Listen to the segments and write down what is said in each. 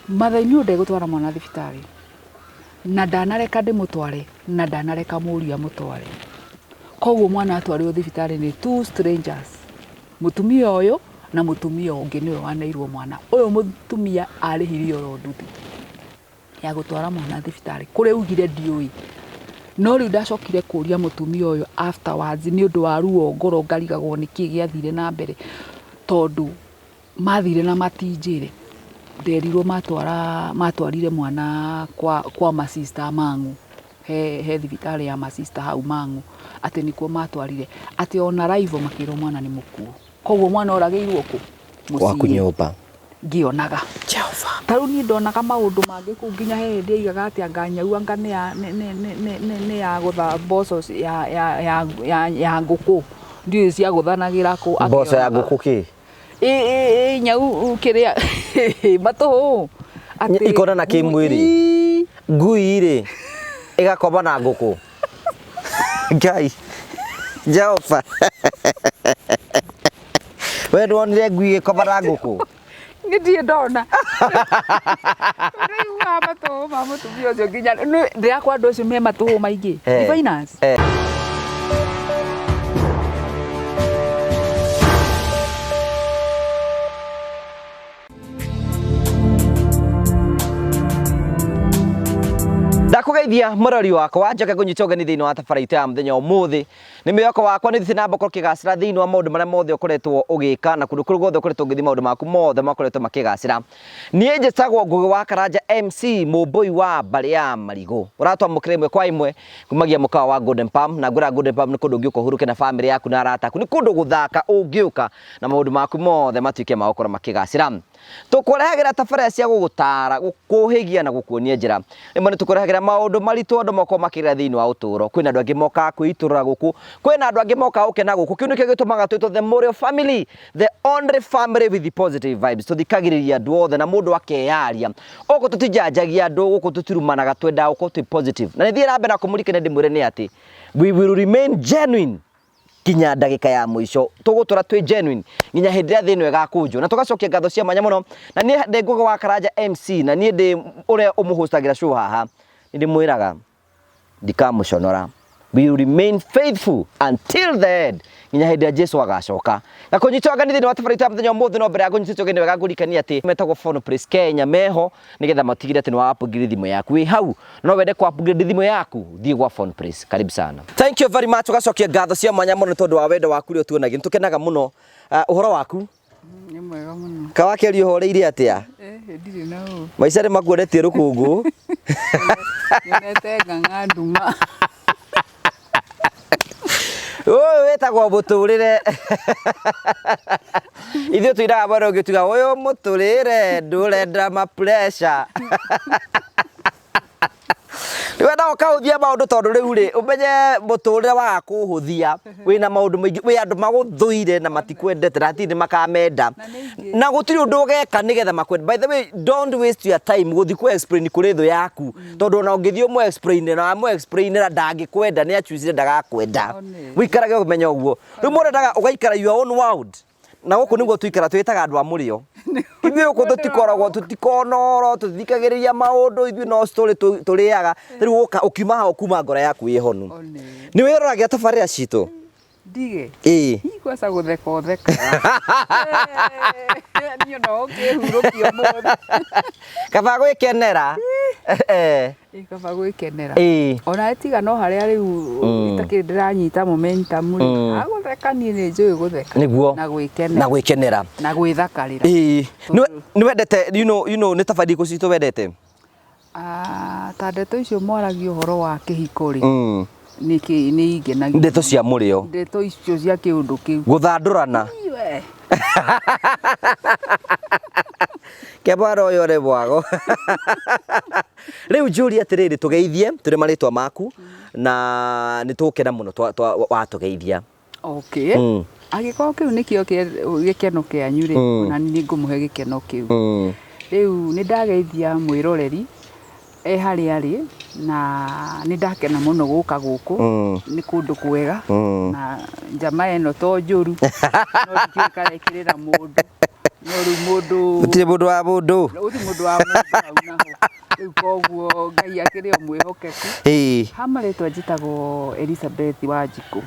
Mother in law ndegũtwara mwana thibitarĩ na ndanareka ndĩmũtware na ndanareka mũriũ amũtware. Koguo mwana atwarirwo thibitarĩ nĩ two strangers, mũtumia ũyũ na mũtumia ũngĩ nĩwe waneirwo mwana. Ũyũ mũtumia arĩhire oro nduthi ya gũtwara mwana thibitarĩ, kũrĩa augire ndiũĩ. No rĩu ndacokire kũria mũtumia ũyũ afterwards nĩ ũndũ wa ruo ngoro ngarigagwo nĩkĩ gĩathire na mbere, tondũ mathire na matinjĩre. Nderirwo matwara matwarire mwana kwa, kwa masista Mang'u, he thibitarĩ ya masista hau Mang'u, atĩ nĩkuo matwarire, atĩ ona arrival makĩrwo mwana nĩ mũkuũ. Koguo mwana oragĩirwo kũ? Gwaku Mũciĩ. nyũmba. Ngĩonaga. Jehova. Ta rĩu niĩ ndonaga maũndũ mangĩ kũu nginya he hĩndĩ aigaga atĩ anga nyau anga nĩ ya nĩ nĩ nĩ nĩ nĩ nĩ ya gũtha mboco ya ya ya ya ya ngũkũ. Ndiũĩ ciagũthanagĩra kũ. Mboco ya ngũkũ kĩ? Ĩ ĩ ĩ nyau kĩrĩa matũhũ. Atĩ Ikonana kĩmwĩrĩ? Ii. Ngui rĩ ĩgakoma na ngũkũ. Ngai. Jehova. We ndwonire ngui ĩgĩkoma na ngũkũ? Niĩ ndirĩ ndona. Ndĩraiguaga matũhũ ma mũtumia ũcio nginya ndĩrakwa andũ acio me matũhũ maingĩ. Diviners. Ndakũgeithia mũrori wakwa, njoke ngũnyite ũgeni thĩinĩ wa tabara itũ ya mũthenya ũmũthĩ. Nĩ mwĩhoko wakwa nĩ ũthiĩte na mbere ũkĩgacĩra thĩinĩ wa maũndũ marĩa mothe ũkoretwo ũgĩka na kũndũ kũrĩa guothe ũkoretwo ũgĩthiĩ maũndũ maku mothe makoretwo makĩgacĩra. Niĩ njĩtagwo Ngũgĩ wa Karanja MC mũmbũi wa mbarĩ ya Marigũ. Ũratwamũkĩra ĩmwe kwa ĩmwe kumagia mũkawa wa Golden Palm, na ngwĩra Golden Palm nĩ kũndũ ũngĩũka ũhurũke na bamĩrĩ yaku na arata aku. Nĩ kũndũ gũthaka ũngĩũka na maũndũ maku mothe matuĩke ma gũkorwo makĩgacĩra. Tũkũrehagĩra tabarĩra cia gũgũtaara, gũkũhĩgia na gũkuonia njĩra. Rĩmwe nĩ tũkũrehagĩra maũndũ maritũ andũ makoragwo makĩgerera thĩinĩ wa ũtũũro. Kwĩna andũ angĩ mokaga kwĩitũrũra gũkũ, kwĩna andũ angĩ mokaga gũkena gũkũ. Kĩu nĩkĩo gĩtũmaga twĩtwo the Mũrĩo family, the only family with the positive vibes. Tũthikagĩrĩria andũ othe na mũndũ akeyaria. Gũkũ tũtijanjagia andũ, gũkũ tũtirumanaga, twendaga gũkorwo twĩ positive. Na nĩ thiĩ na mbere na kũmũririkania ndĩmwĩre nĩ atĩ we will remain genuine nginya ndagĩka ya mũico. Tũgũtũra twĩ genuine nginya hĩndĩ ĩrĩa thĩ ĩno ĩgakũnjwo. Na tũgacokia ngatho cia mwanya mũno. Na niĩ ndĩ Ngũgĩ wa Karanja MC, na niĩ ndĩ ũrĩa ũmũhostagĩra show haha. Nĩ ndĩmwĩraga ndikamũconora. We will remain faithful until the end, nginya hĩndĩ ĩrĩa Jesu agacoka. Na kũnyita ũgeni thĩinĩ wa tabarĩra itũ ya mũthenya ũmũthĩ, no mbere ya kũnyitĩte ũgeni wega ngũririkania atĩ metagwo Phone Place Kenya meho nĩgetha matigĩre atĩ nĩ wa upgrade thimũ yaku. Wĩ hau no wende ku upgrade thimũ yaku, thiĩ gwa Phone Place. Karibu sana. Thank you very much. Ũgacokia ngatho cia mwanya mũno nĩ tondũ wa wendo waku ũrĩa ũtuonagia. Nĩ tũkenaga mũno. Ũhoro waku? Nĩ mwega mũno. Kawakĩaria ũhoreire atĩa? Ndirĩ na ũru. Maica nĩ makuonetie rũkũngũ. Nyonete ng'ang'a nduma. Ũyũ wĩtagwo mũtũrĩre. Ithuĩ tũinaga mwena ũngĩ tugaga ũyũ mũtũrĩre ndũrenda ma pressure. Rĩu no ũkahũthia maũndũ tondũ rĩu rĩ ũmenye mũtũrĩre waga kũhũthia wĩna maũndũ maingĩ, wĩ andũ magũthũire na matikwendete na hatirĩ makamenda na gũtirĩ ũndũ ũgeka nĩgetha makwende. By the way, don't waste your time gũthiĩ kũ explain kũrĩ thũ yaku tondũ ona ũngĩthiĩ ũmũ explain na wamũ explainĩra ndangĩkwenda, nĩ achucire ndagakwenda. Wĩikarage ũkĩmenya ũguo. Rĩu mũndũ endaga ũgaikara your own world. Na gũkũ nĩguo tũikara twĩtaga andũ a mũrĩo. Ithuĩ gũkũ tũtikoragwo tũtikonoro, tũtithikagĩrĩria maũndũ, ithuĩ no story tũrĩaga. Rĩu ũka ũkiuma haha ũkuma ngoro yaku ĩ honu. Nĩ wĩroragĩra tabarĩra citũ? Ndige. Ĩĩ. Hihi kwaca gũtheka ũthekaga. Niĩ no ũkĩhurũkia ũmũthĩ. Kaba gwĩkenera. Ĩ kaba gwĩkenera. Ĩĩ. Ona tiga no harĩa rĩu itakĩrĩ ndĩranyita momentum rĩ. Agũtheka niĩ nĩ njũĩ gũtheka. Nĩguo. Na gwĩkenera. Na gwĩkenera. Na gwĩthakarĩra. Ĩĩ. Nĩ wendete, you know, nĩ tabarĩra irĩkũ citũ wendete? Ta ndeto icio mwaragia ũhoro wa kĩhiko rĩ, nĩ nĩ ingenagia. Ndeto cia mũrĩo. Ndeto icio cia kĩũndũ kĩu. Gũthandũrana. We. Ke mwana ũyũ ũrĩ mwago. Rĩu njũrie atĩrĩrĩ, tũgeithie tũrĩ marĩtwa maku na nĩ tũgũkena mũno watũgeithia. Okay. Angĩkorwo kĩu nĩkĩo gĩkeno kĩanyu rĩ, ona niĩ nĩngũmũhe gĩkeno kĩu. Rĩu nĩ ndageithia mwĩroreri e harĩa arĩ na nĩ ndakena mũno gũka gũkũ, nĩ kũndũ kwega na njama ĩno to njũru, no ndikĩũĩ kana ĩkĩrĩ na mũndũ. No rĩu mũndũ Gũtirĩ mũndũ wa mũndũ. Gũtirĩ mũndũ wa mũndũ hau naho. Rĩu koguo Ngai akĩrĩ o mwĩhokeku. Ha marĩtwa njĩtagwo Elizabeth Wanjikũ.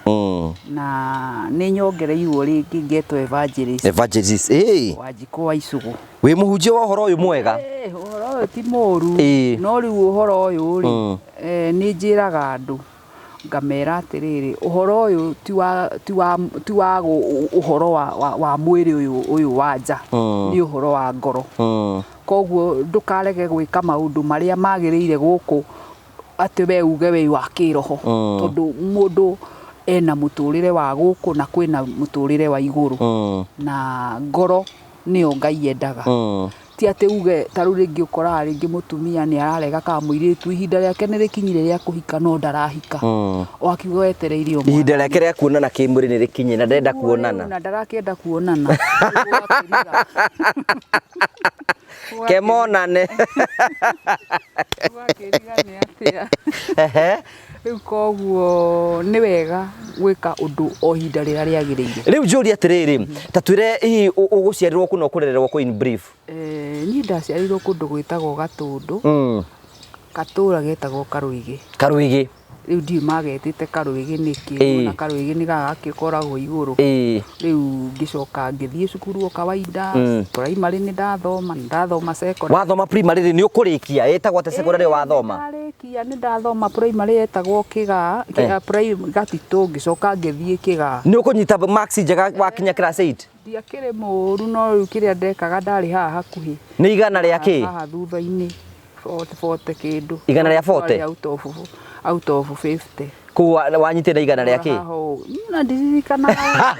Na nĩ nyongereirwo rĩngĩ ngetwo Evangelist. Evangelist. Wanjikũ wa Icũgũ. Wĩ mũhunjia wa ũhoro ũyũ mwega. Ũhoro ũyũ ti mũru. No rĩu ũhoro ũyũ rĩ, nĩ njĩraga andũ ngamera atĩrĩrĩ, ũhoro ũyũ ti wa ũhoro wa mwĩrĩ ũyũ wa nja, nĩ ũhoro wa ngoro. Koguo ndũkarege gwĩka maũndũ marĩa magĩrĩire gũkũ atĩ we uge wĩ wa kĩroho, tondũ mũndũ ena mũtũrĩre wa gũkũ na kwĩna mũtũrĩre wa igũrũ, na ngoro nĩyo Ngai endaga. Ti atĩ uge ta rĩu rĩngĩ ũkoraga rĩngĩ mũtumia nĩ ararega kana mũirĩtu ihinda rĩake nĩ rĩkinyire rĩa kũhika no ndarahika, o akiuga wetereire o ihinda rĩake rĩa kuonana kĩmwĩrĩ nĩ rĩkinye na ndarenda kuonana, na ndarakĩenda kuonana kemonane ũgakĩriga nĩ atĩa. Rĩu koguo nĩ wega gwĩka ũndũ o ihinda rĩrĩa rĩagĩrĩire. Rĩu njũrie atĩrĩrĩ, ta twĩre hihi ũgũciarirwo kũ na ũkũrererwo kũ in brief? Niĩ ndaciarirwo kũndũ gwĩtagwo Gatũndũ, gatũra getagwo Karũigĩ. Karũigĩ. Rĩu ndiũĩ magetĩte Karũigĩ nĩkĩ, na Karũigĩ nĩ gaka gakĩkoragwo igũrũ. Rĩu ngĩcoka ngĩthiĩ cukuru o kawaida, primary nĩ ndathoma, nĩ ndathoma secondary. Wathoma primary rĩ, nĩ ũkũrĩkia, ĩtagwo atĩa secondary wathoma? Nĩ ndarĩkia, nĩ ndathoma primary yetagwo Kĩgaa, Gatitũ, ngĩcoka ngĩthiĩ Kĩgaa. Nĩ ũkũnyita marks njega wakinya class 8? Ndiakĩrĩ mũru, no rĩu kĩrĩa ndekaga ndarĩ haha hakuhĩ. Nĩ igana rĩa kĩ? Haha thutha-inĩ, 40 kĩndũ. Igana rĩa 40? Out of 50. Kũu wanyitire na igana rĩa kĩ? Na ndiririkanaga.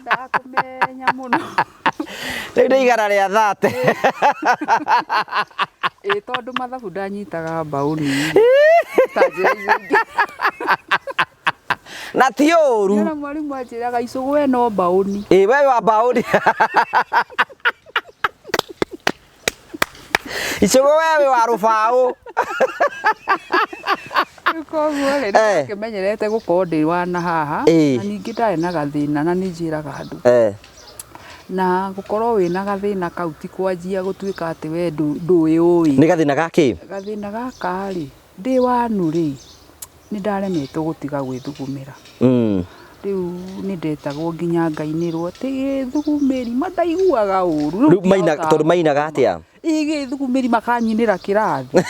Ndakũmenya mũno. Rĩu nĩ igana rĩa 30. Ĩ tondũ mathabu ndanyitaga mbaũni. Ta njĩra icio ingĩ. Na ti ũru. Na mwarimũ anjĩraga Icũgũ we no mbaũni. Ĩ we wa mbaũni. Icũgũ we wĩ wa rũbaũ. Koguo rĩ, nĩndakĩmenyerete gũkorwo ndĩ wa na haha, na ningĩ ndarĩ na gathĩna na nĩ njĩraga andũ. Na gũkorwo wĩna gathĩna kau ti kwanjia gũtuĩka atĩ we ndũĩ ũĩ. Nĩ gathĩna ga kĩ? Gathĩna gaka rĩ, ndĩ wanu rĩ, nĩ ndaremetwo gũtiga gwĩthugumĩra. Rĩu nĩ ndetagwo nginya ngainĩrwo atĩ gĩthugumĩri, mandaiguaga ũru. Rĩu maina, tondũ mainaga atĩa? Gĩthugumĩri makanyinĩra kĩrathi.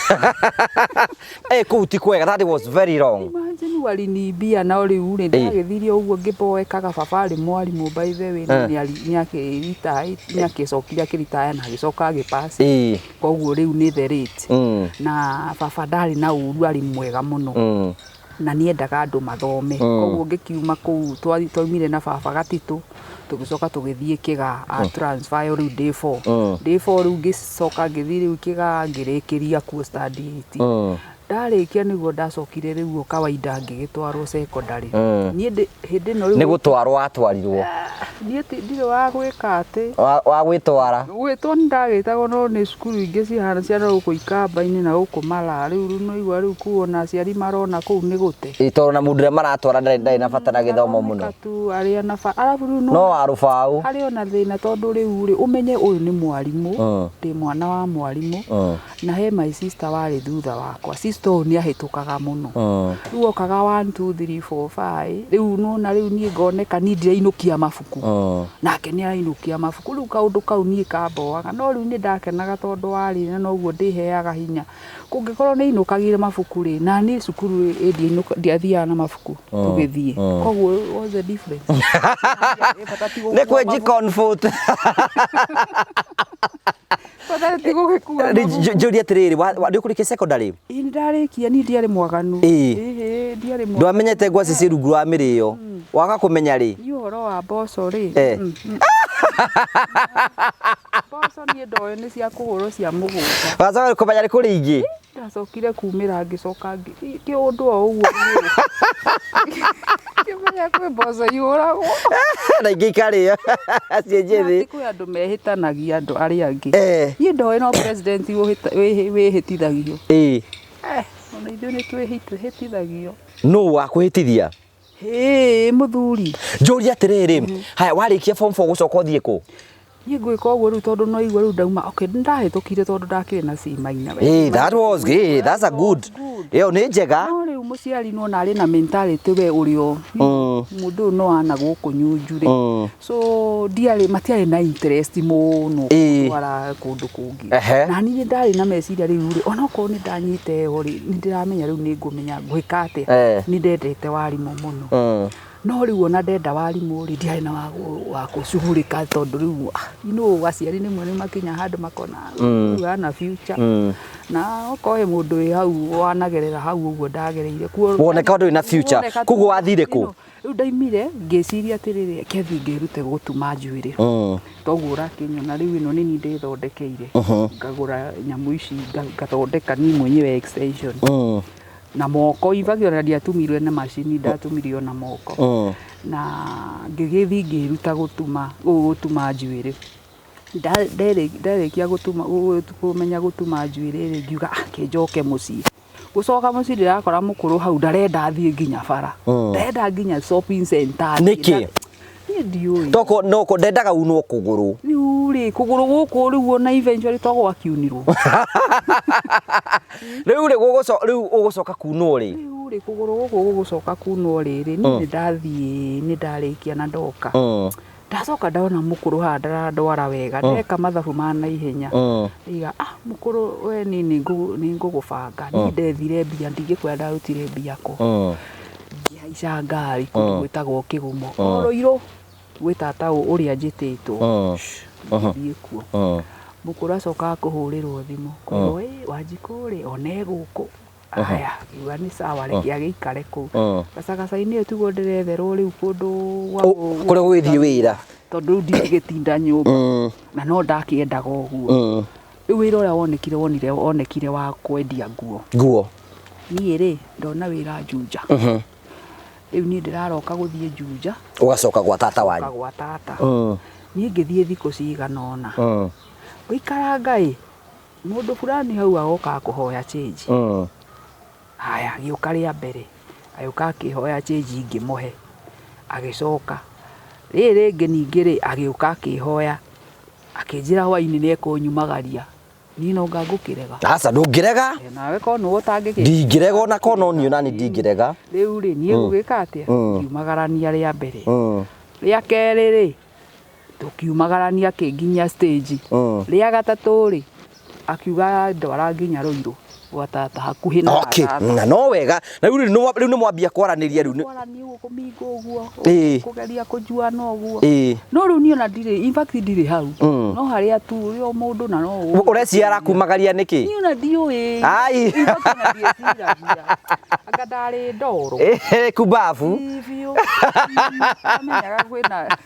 Kũu ti kwega, that was very wrong. Imagine waliniibia, no rĩu rĩ, ndagĩthire ũguo ngĩboekaga. Baba arĩ mwarimũ by the way, nĩ akĩcokire akĩritaya na agĩcoka agĩpass. Koguo rĩu nĩ the rate. Na baba ndarĩ na ũru, arĩ mwega mũno. Na nĩendaga andũ mathome. Koguo ngĩkiuma kũu, twaumire na baba Gatitũ, tũgĩcoka tũgĩthiĩ Kĩgaa, a transfer rĩu day 4. Day 4 rĩu ngĩcoka ngĩthiĩ rĩu Kĩgaa ngĩrĩkĩria kuo standard 8. Ndarĩkia nĩguo ndacokire rĩu o kawaida ngĩgĩtwarwo secondary. Niĩ hĩndĩ ĩno rĩu nĩ gũtwarwo watwarirwo. Niĩ ndirĩ wa gwĩka atĩ. Wa gwĩtwara. Gwĩtwo nĩ ndagĩtagwo no nĩ cukuru ingĩ cihana ciana gũkũ Ikamba-inĩ na gũkũ Malaa. Rĩu no igua rĩu kũu ona aciari marona kũu nĩ gũte. Ĩ tondũ na mũndũ ũrĩa maratwara ndarĩ na bata na gĩthomo mũno. Tu arĩa na bata. Arabu rĩu no wa rũbaũ. Harĩ ona thĩna tondũ rĩu rĩ, ũmenye ũyũ nĩ mwarimũ, ndĩ mwana wa mwarimũ, na he my sister warĩ thutha wakwa. Sister ũyũ nĩ ahĩtũkaga mũno. Rĩu okaga 1 2 3 4 5. Rĩu nona rĩu niĩ ngoneka niĩ ndirainũkia mabuku. Nake nĩ arainũkia mabuku. Rĩu kaũndũ kau niĩ kamboaga. No rĩu nĩ ndakenaga tondũ warĩ na noguo ndĩheaga hinya. Kũngĩkorwo nĩ inũkagire mabuku rĩ, na niĩ cukuru ĩ ndiathiaga na mabuku tũgĩthiĩ. Koguo what's the difference? Nĩ kwĩnji comfort. Bata ti gũgĩkua mabuku. Njũrie atĩrĩrĩ, nĩ ũkũrĩkia secondary? Ĩ nĩ ndarĩkia, niĩ ndiarĩ mwaganu. Ĩ ndiarĩ mwaganu. Ndwamenyete ngwacĩ ciĩ rungu rwa mĩrĩo. Waga kũmenya rĩ? Niĩ ũhoro wa mboco rĩ. Mboco niĩ ndoĩ nĩ cia kũhũrwo cia mũgũnda. Wacoka kũmenya nĩ kũrĩ ingĩ? Ndacokire kumĩra ngĩcoka kĩũndũ o ũguo. Ngĩmenya kwĩ mboco ihũragwo. Na ingĩ ikarĩo ciĩ njĩthĩ. Kwĩ andũ mehĩtanagia andũ arĩa angĩ. Niĩ ndoĩ no president wĩhĩtithagio. Ona ithuĩ nĩ twĩhĩtithagio. Nũ wakwĩhĩtithia? Hĩ, mũthuri. Njũrie atĩrĩrĩ, haya warĩkia form 4 gũcoka ũthiĩ kũ? Niĩ ngwĩka ũguo rĩu tondũ no igua rĩu ndauma, okay, nĩndahĩtũkire tondũ ndakĩrĩ na C minor. Hey, that was hey, that's a good. Ĩyo nĩ njega. No rĩu mũciari nĩwona arĩ na mentality we ũrĩ o mũndũ ũyũ no ana gũkũ nyunjurĩ. So ndiarĩ, matiarĩ na interest mũno kũndwara kũndũ kũngĩ. Na niĩ ndarĩ na meciria rĩu rĩ, onokorwo nĩ ndanyita ĩyo rĩ, nĩ ndĩramenya rĩu nĩ ngũmenya ngwĩka atĩa. Nĩ ndendete warimũ mũno. No rĩu ona ndenda warimũ rĩ, ndiarĩ na wa gũcugurĩka tondũ rĩu you know aciari rĩmwe nĩ makinya handũ makona rĩu hana future. Na okorwo he mũndũ wĩ hau wanagerera hau ũguo ndagereire. Woneka ndũrĩ na future. Koguo wathire kũ? Rĩu ndaimire ngĩciria atĩrĩrĩ, reke thiĩ ngerute gũtuma njuĩrĩ. Toguo ũrakĩnyona rĩu ĩno nĩ niĩ ndĩthondekeire. Ngagũra nyamũ ici ngathondeka niĩ mwenyewe extension. Na moko, in fact ona ndiatumirwo na macini, ndatumirio na moko. Na ngĩgĩthiĩ ngĩruta gũtuma gũtuma njuĩrĩ. Ndarĩkia gũtuma kũmenya gũtuma njuĩrĩ rĩ, ngiuga kĩ njoke mũciĩ. Gũcoka mũciĩ ndĩrakora mũkũrũ hau ndarenda thiĩ nginya bara. Ndarenda nginya shopping center. Nĩkĩ? Niĩ ndiũĩ. Toko no ndendaga unwo kũgũrũ. Rĩu rĩ, kũgũrũ gũkũ rĩu ona eventually to gwakiunirwo. Rĩu rĩ gũgũco rĩu ũgũcoka kunwo rĩ? Rĩu rĩ, kũgũrũ gũkũ gũgũcoka kunwo rĩrĩ, niĩ nĩ ndathiĩ nĩ ndarĩkia na ndoka. Ndacoka ndona mũkũrũ haha ndarandwara wega, ndeka mathabu ma naihenya. Ndiga ah mũkũrũ we niĩ nĩ ngũgũbanga. Niĩ ndethire mbia, ndingĩkwĩra ndarutire mbia kũ. Ngĩhaica ngari kũndũ gwĩtagwo Kĩgumo. O Rũirũ gwĩ tata ũrĩa njĩtĩtwo. Ngĩthiĩ kuo. Mũkũrũ acokaga kũhũrĩrwo thimũ kwĩrwo ĩ Wanjikũ rĩ ona e gũkũ. Aya, ngiuga nĩ sawa reke agĩikare kũu. Gacagaca-inĩ ĩyo tiguo ndĩretherwo rĩu kũndũ gwa Kũrĩa ũgũgĩthiĩ wĩra. Tondũ rĩu ndingĩgĩtinda nyũmba. Na no ndakĩendaga ũguo. Rĩu wĩra ũrĩa wonekire wonire wonekire wa kwendia nguo. Nguo. Niĩ rĩ ndona wĩra Juja. Rĩu niĩ ndĩraroka gũthiĩ Juja. Ũgacoka gwa tata wanyu. Gwa tata. Niĩ ngĩthiĩ thikũ cigana ũna. Gũikaranga ĩ, mũndũ fulani hau agokaga kũhoya change. Haya, agĩũka rĩa mbere, agĩũka akĩhoya change ngĩmũhe, agĩcoka. Rĩrĩ rĩngĩ ningĩ rĩ, agĩũka akĩhoya, akĩnjĩra hwainĩ nĩ ekũnyumagaria. Niĩ no anga ngũkĩrega. Aca ndũngĩrega. Nawe korwo nĩwe ũtangĩkĩrega. Ndingĩrega ona korwo no niĩ onaniĩ ndingĩrega. Rĩu rĩ, niĩ ngũgĩka atĩa? Ngiumagarania rĩa mbere. Rĩa kerĩ rĩ, tũkiumagarania akĩnginyia stage. Rĩa gatatũ rĩ, akiuga ndwara nginya Rũirũ gwa tata hakuhĩ na tata. Na no wega. Na rĩu rĩu nĩ mwambia kwaranĩria rĩu. Kwaranĩria ũguo kũminga ũguo, kũgeria kũjuana ũguo. No rĩu niĩ ona ndirĩ, in fact ndirĩ hau. No harĩa tu ũrĩ o mũndũ na no ũũ. Ũreciria arakumagaria nĩkĩ? Niĩ ona ndiũĩ. Ai. In fact ona ndieciragia. Anga ndarĩ ndoro. Kumbabu. Biũ. Ndamenyaga kwĩna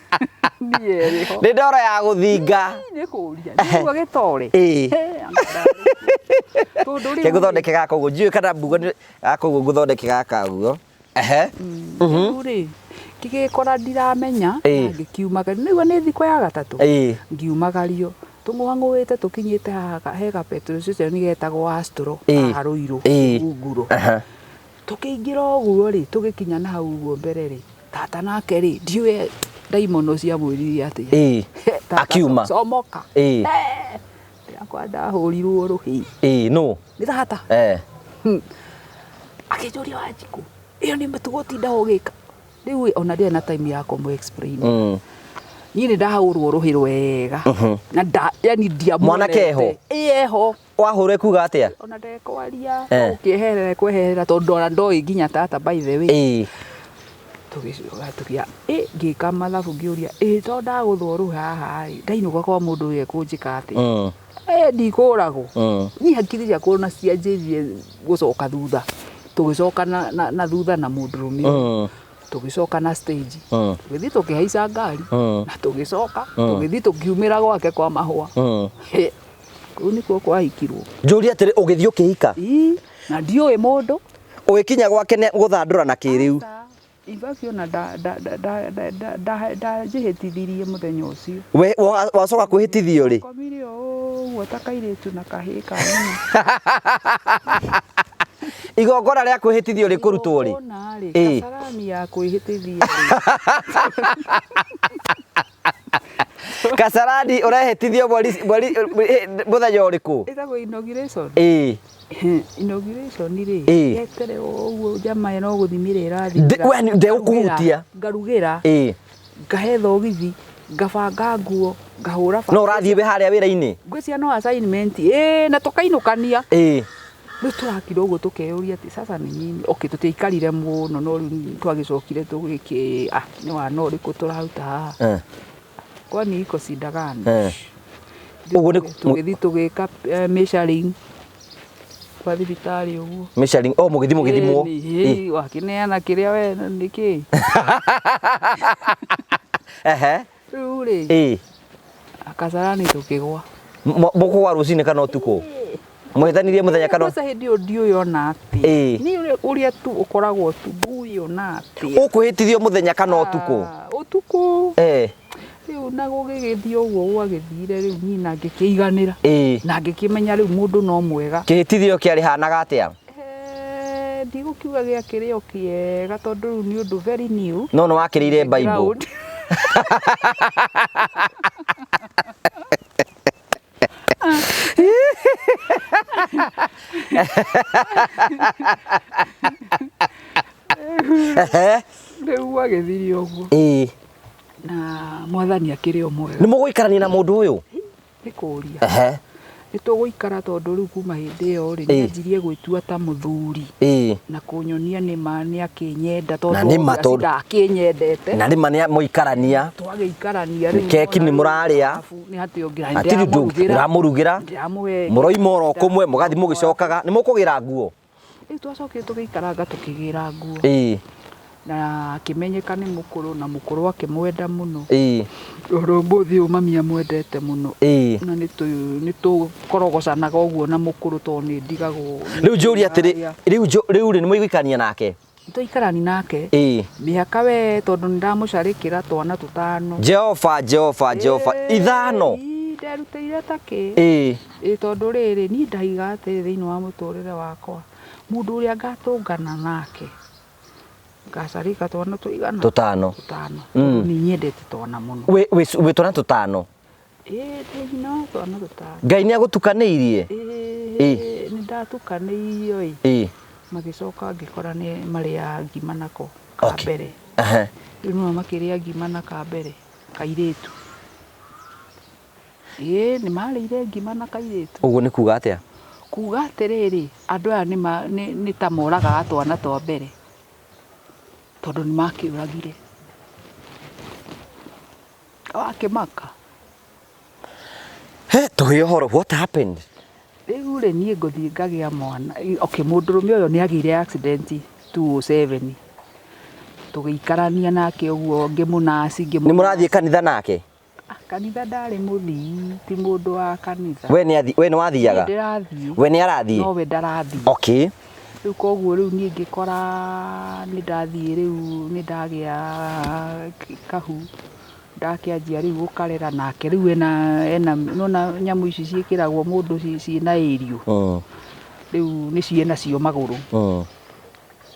niĩ ĩrĩ ho. Nĩ ndoro ya gũthinga. Nĩ kũria. Nĩguo gĩtore. Tondũ rĩu Ke ngũthondeke gaka ũguo. Ndiũĩ kana mbugo nĩ gaka ũguo ngũthondeke gaka ũguo. Ehe. Rĩu rĩ, ngĩgĩkora ndiramenya, na ngĩkiumagario. Nĩguo nĩ thikũ ya gatatũ. Ngiumagario. Tũng'ũang'ũĩte tũkinyĩte haha he ga petrol station getagwo Astro haha Rũirũ, Ngunguro. Tũkĩingĩra ũguo rĩ, tũgĩkinya na hau ũguo mbere rĩ, tata nake rĩ, ndiũĩ ndaimono ciamwĩrire atĩa. Tata Akiuma. Comoka. Ndĩrakora ndahũrirwo rũhĩ. Nũ? Nĩ tata. Akĩnjũria Wanjikũ, ĩyo nĩ mĩtugo ũtindaga ũgĩka. Rĩu ona ndiarĩ na time ya kũmũ explain. Niĩ nĩ ndahũrwo rũhĩ rwega. Na nda, yani ndiamuonete. Mwanake eho? Ĩ eho. Wahũrwo kuga atĩa? Ona ndekwaria, ũkĩeherera kweherera tondũ ona ndoĩ nginya tata by the way. Tũgĩcoka tũkĩya, ngĩka mathabu ngĩũria, to ndagũthwo rũhĩ haha ĩ, ndainũka kwa mũndũ ũyũ ekũnjĩka atĩa? Ndikũragwo. Niĩ hakiri ciakwa ona cianjĩrire gũcoka thutha. Tũgĩcoka na thutha na mũndũrũme ũyũ. Tũgĩcoka na stage. Tũgĩthiĩ tũkĩhaica ngari. Na tũgĩcoka, tũgĩthiĩ tũkiumĩra gwake kwa mahũa. Kũu nĩkuo kwahikirwo. Njũrie atĩrĩ, ũgĩthiĩ ũkĩhika? Ĩ, na ndiũĩ mũndũ. Ũgĩkinya gwake nĩ gũthandũra na kĩrĩu. In fact ona ndanjĩhĩtithirie mũthenya ũcio. We wacoka kwĩhĩtithio rĩ? Komire o ũguo ta kairĩtu na kahĩĩ ka nyina. Igongona rĩa kwĩhĩtithio rĩkũrutwo rĩ? Igongona rĩ, kasarani ya kwĩhĩtithia rĩ. Kasarani ũrehĩtithio mweri mweri mũthenya ũrĩkũ? Ĩtagwo inauguration. Ĩĩ. Inauguration rĩ, Ĩĩ. yetere ũguo njama ĩno gũthimĩra ĩrathimĩra. We ndegũkũhutia. Ngarugĩra, Ĩĩ. ngahe thogithi, ngabanga nguo, ngahũra No ũrathiĩ wĩ harĩa wĩra-inĩ? Ngwĩciria no assignment. Ĩĩ, na tũkainũkania. Ĩĩ. Rĩu tũrakira ũguo tũkeyũria atĩ sasa nĩ nini. Okay, tũtiaikarire mũno no rĩu twagĩcokire tũgĩkĩ ah, nĩ wana ũrĩkũ tũraruta haha? Kwani iko shida gani? Ũguo nĩ Tũgĩthiĩ tũgĩka measuring kwa thibitarĩ ũguo. Measuring, oh, mũgĩthiĩ mũgĩthimwo. Ĩĩ, wakĩneana kĩrĩa we nĩkĩ? Ehe. Rĩu rĩ, Ĩĩ. Kasarani tũkĩgwa. Mũkũgwa rũcinĩ kana ũtukũ? Mũhĩtanirie mũthenya kana Kwanza hĩndĩ ĩyo ndiũĩ ona atĩa. Ĩĩ. Niĩ ũrĩa tu ũkoragwo tu ndiũĩ ona atĩa. Ũkwĩhĩtithio mũthenya kana ũtukũ? Ah, ũtukũ. Eh. Rĩu na gũgĩgĩthiĩ ũguo gwagĩthire rĩu niĩ na ngĩkĩiganĩra. Ĩĩ. Na ngĩkĩmenya rĩu mũndũ no mwega. Kĩhĩtithio kĩarĩhanaga atĩa? Ndigũkiuga gĩakĩrĩ o kĩega tondũ rĩu nĩ ũndũ very new. No nĩ wakĩrĩire Bible. Ground. Ehe. Rĩu gwagĩthire ũguo. Ĩĩ. Na mwathani akĩrĩ o mwega. Nĩ mũgũikarania na mũndũ ũyũ? Nĩ kũria. Ehe. Nĩ tũgũikara tondũ rĩu kuma hĩndĩ ĩyo rĩ, Ĩĩ. nĩanjirie gwĩtua ta mũthuri. Ĩĩ. Na kũnyonia nĩ ma nĩ akĩnyenda Na tondũ nĩ ma obviously tondũ- ndakĩnyendete. Na rĩma nĩ mũikarania. Twagĩikarania rĩu Keki nĩ mũrarĩa. Nĩ hatĩ ũngĩ Hatirĩ ũndũ ũramũrugĩra. Ndĩramũhe. Mũroima oro kũmwe mũgathiĩ mũgĩcokaga. Nĩ mũkũgĩra nguo? Rĩu twacokire tũgĩikaranga tũkĩgĩra nguo. Ĩĩ. Na akĩmenyeka nĩ mũkũrũ na mũkũrũ akĩmwenda mũno. Ĩĩ. Oro ũmũthĩ ũyũ mami amwendete mũno. Ĩĩ. Na nĩ tũkorogocanaga ũguo na mũkũrũ tondũ nĩ ndigagwo. Rĩu njũrie atĩrĩ, rĩu rĩu rĩ nĩ mũgũikarania nake? Tũikarani nake. Ĩĩ. Mĩhaka we tondũ nĩ ndamũcarĩkĩra twana tũtano. Jehova, Jehova, Jehova. Ithano. Ĩĩ, nderutĩire ta kĩ. Ĩĩ. Ĩĩ tondũ rĩrĩ niĩ ndaiga atĩrĩ thĩinĩ wa mũtũrĩre wakwa. Mũndũ ũrĩa ngatũngana nake ngacarĩka twana tũigana? Tũtano. Tũtano. Tondũ nĩ nyendete twana mũno. Wĩ twana tũtano? Ĩĩ, ndĩ nyina wa twana tũtano. Ngai nĩ agũtukanĩirie? Ĩĩ, nĩ ndatukanĩirio ĩ. Ĩĩ. Magĩcoka ngĩkora nĩ marĩa ngima nako ka Okay. mbere. Ehe. Rĩu nĩo makĩrĩa ngima na ka mbere kairĩtu. Ĩĩ, nĩ marĩire ngima na kairĩtu. Ũguo nĩ kuga atĩa? Kuga atĩrĩrĩ, andũ aya nĩ ta moragaga twana twa mbere. Tondũ nĩ makĩũragire. Wakĩmaka. He, tũhe ũhoro, what happened? Rĩu rĩ niĩ ngũthiĩ ngagĩa mwana. Okay, mũndũrũme ũyũ nĩ agĩire accident 2007. Tũgĩikarania nake ũguo ngĩmũnaci, Nĩ mũrathiĩ kanitha nake? Kanitha ndarĩ mũthii, ti mũndũ wa kanitha. We nĩ we nĩ wathiaga? Niĩ ndĩrathiĩ. We nĩ arathiĩ? No we ndarathiĩ. Okay. Rĩu koguo rĩu niĩ ngĩkora nĩ ndathiĩ rĩu nĩ ndagĩa kahu. Ndakĩanjia rĩu gũkarera nake rĩu ena nĩwona nyamũ ici ciĩkĩragwo mũndũ ciĩna ĩriũ. Rĩu nĩ ciĩ nacio magũrũ.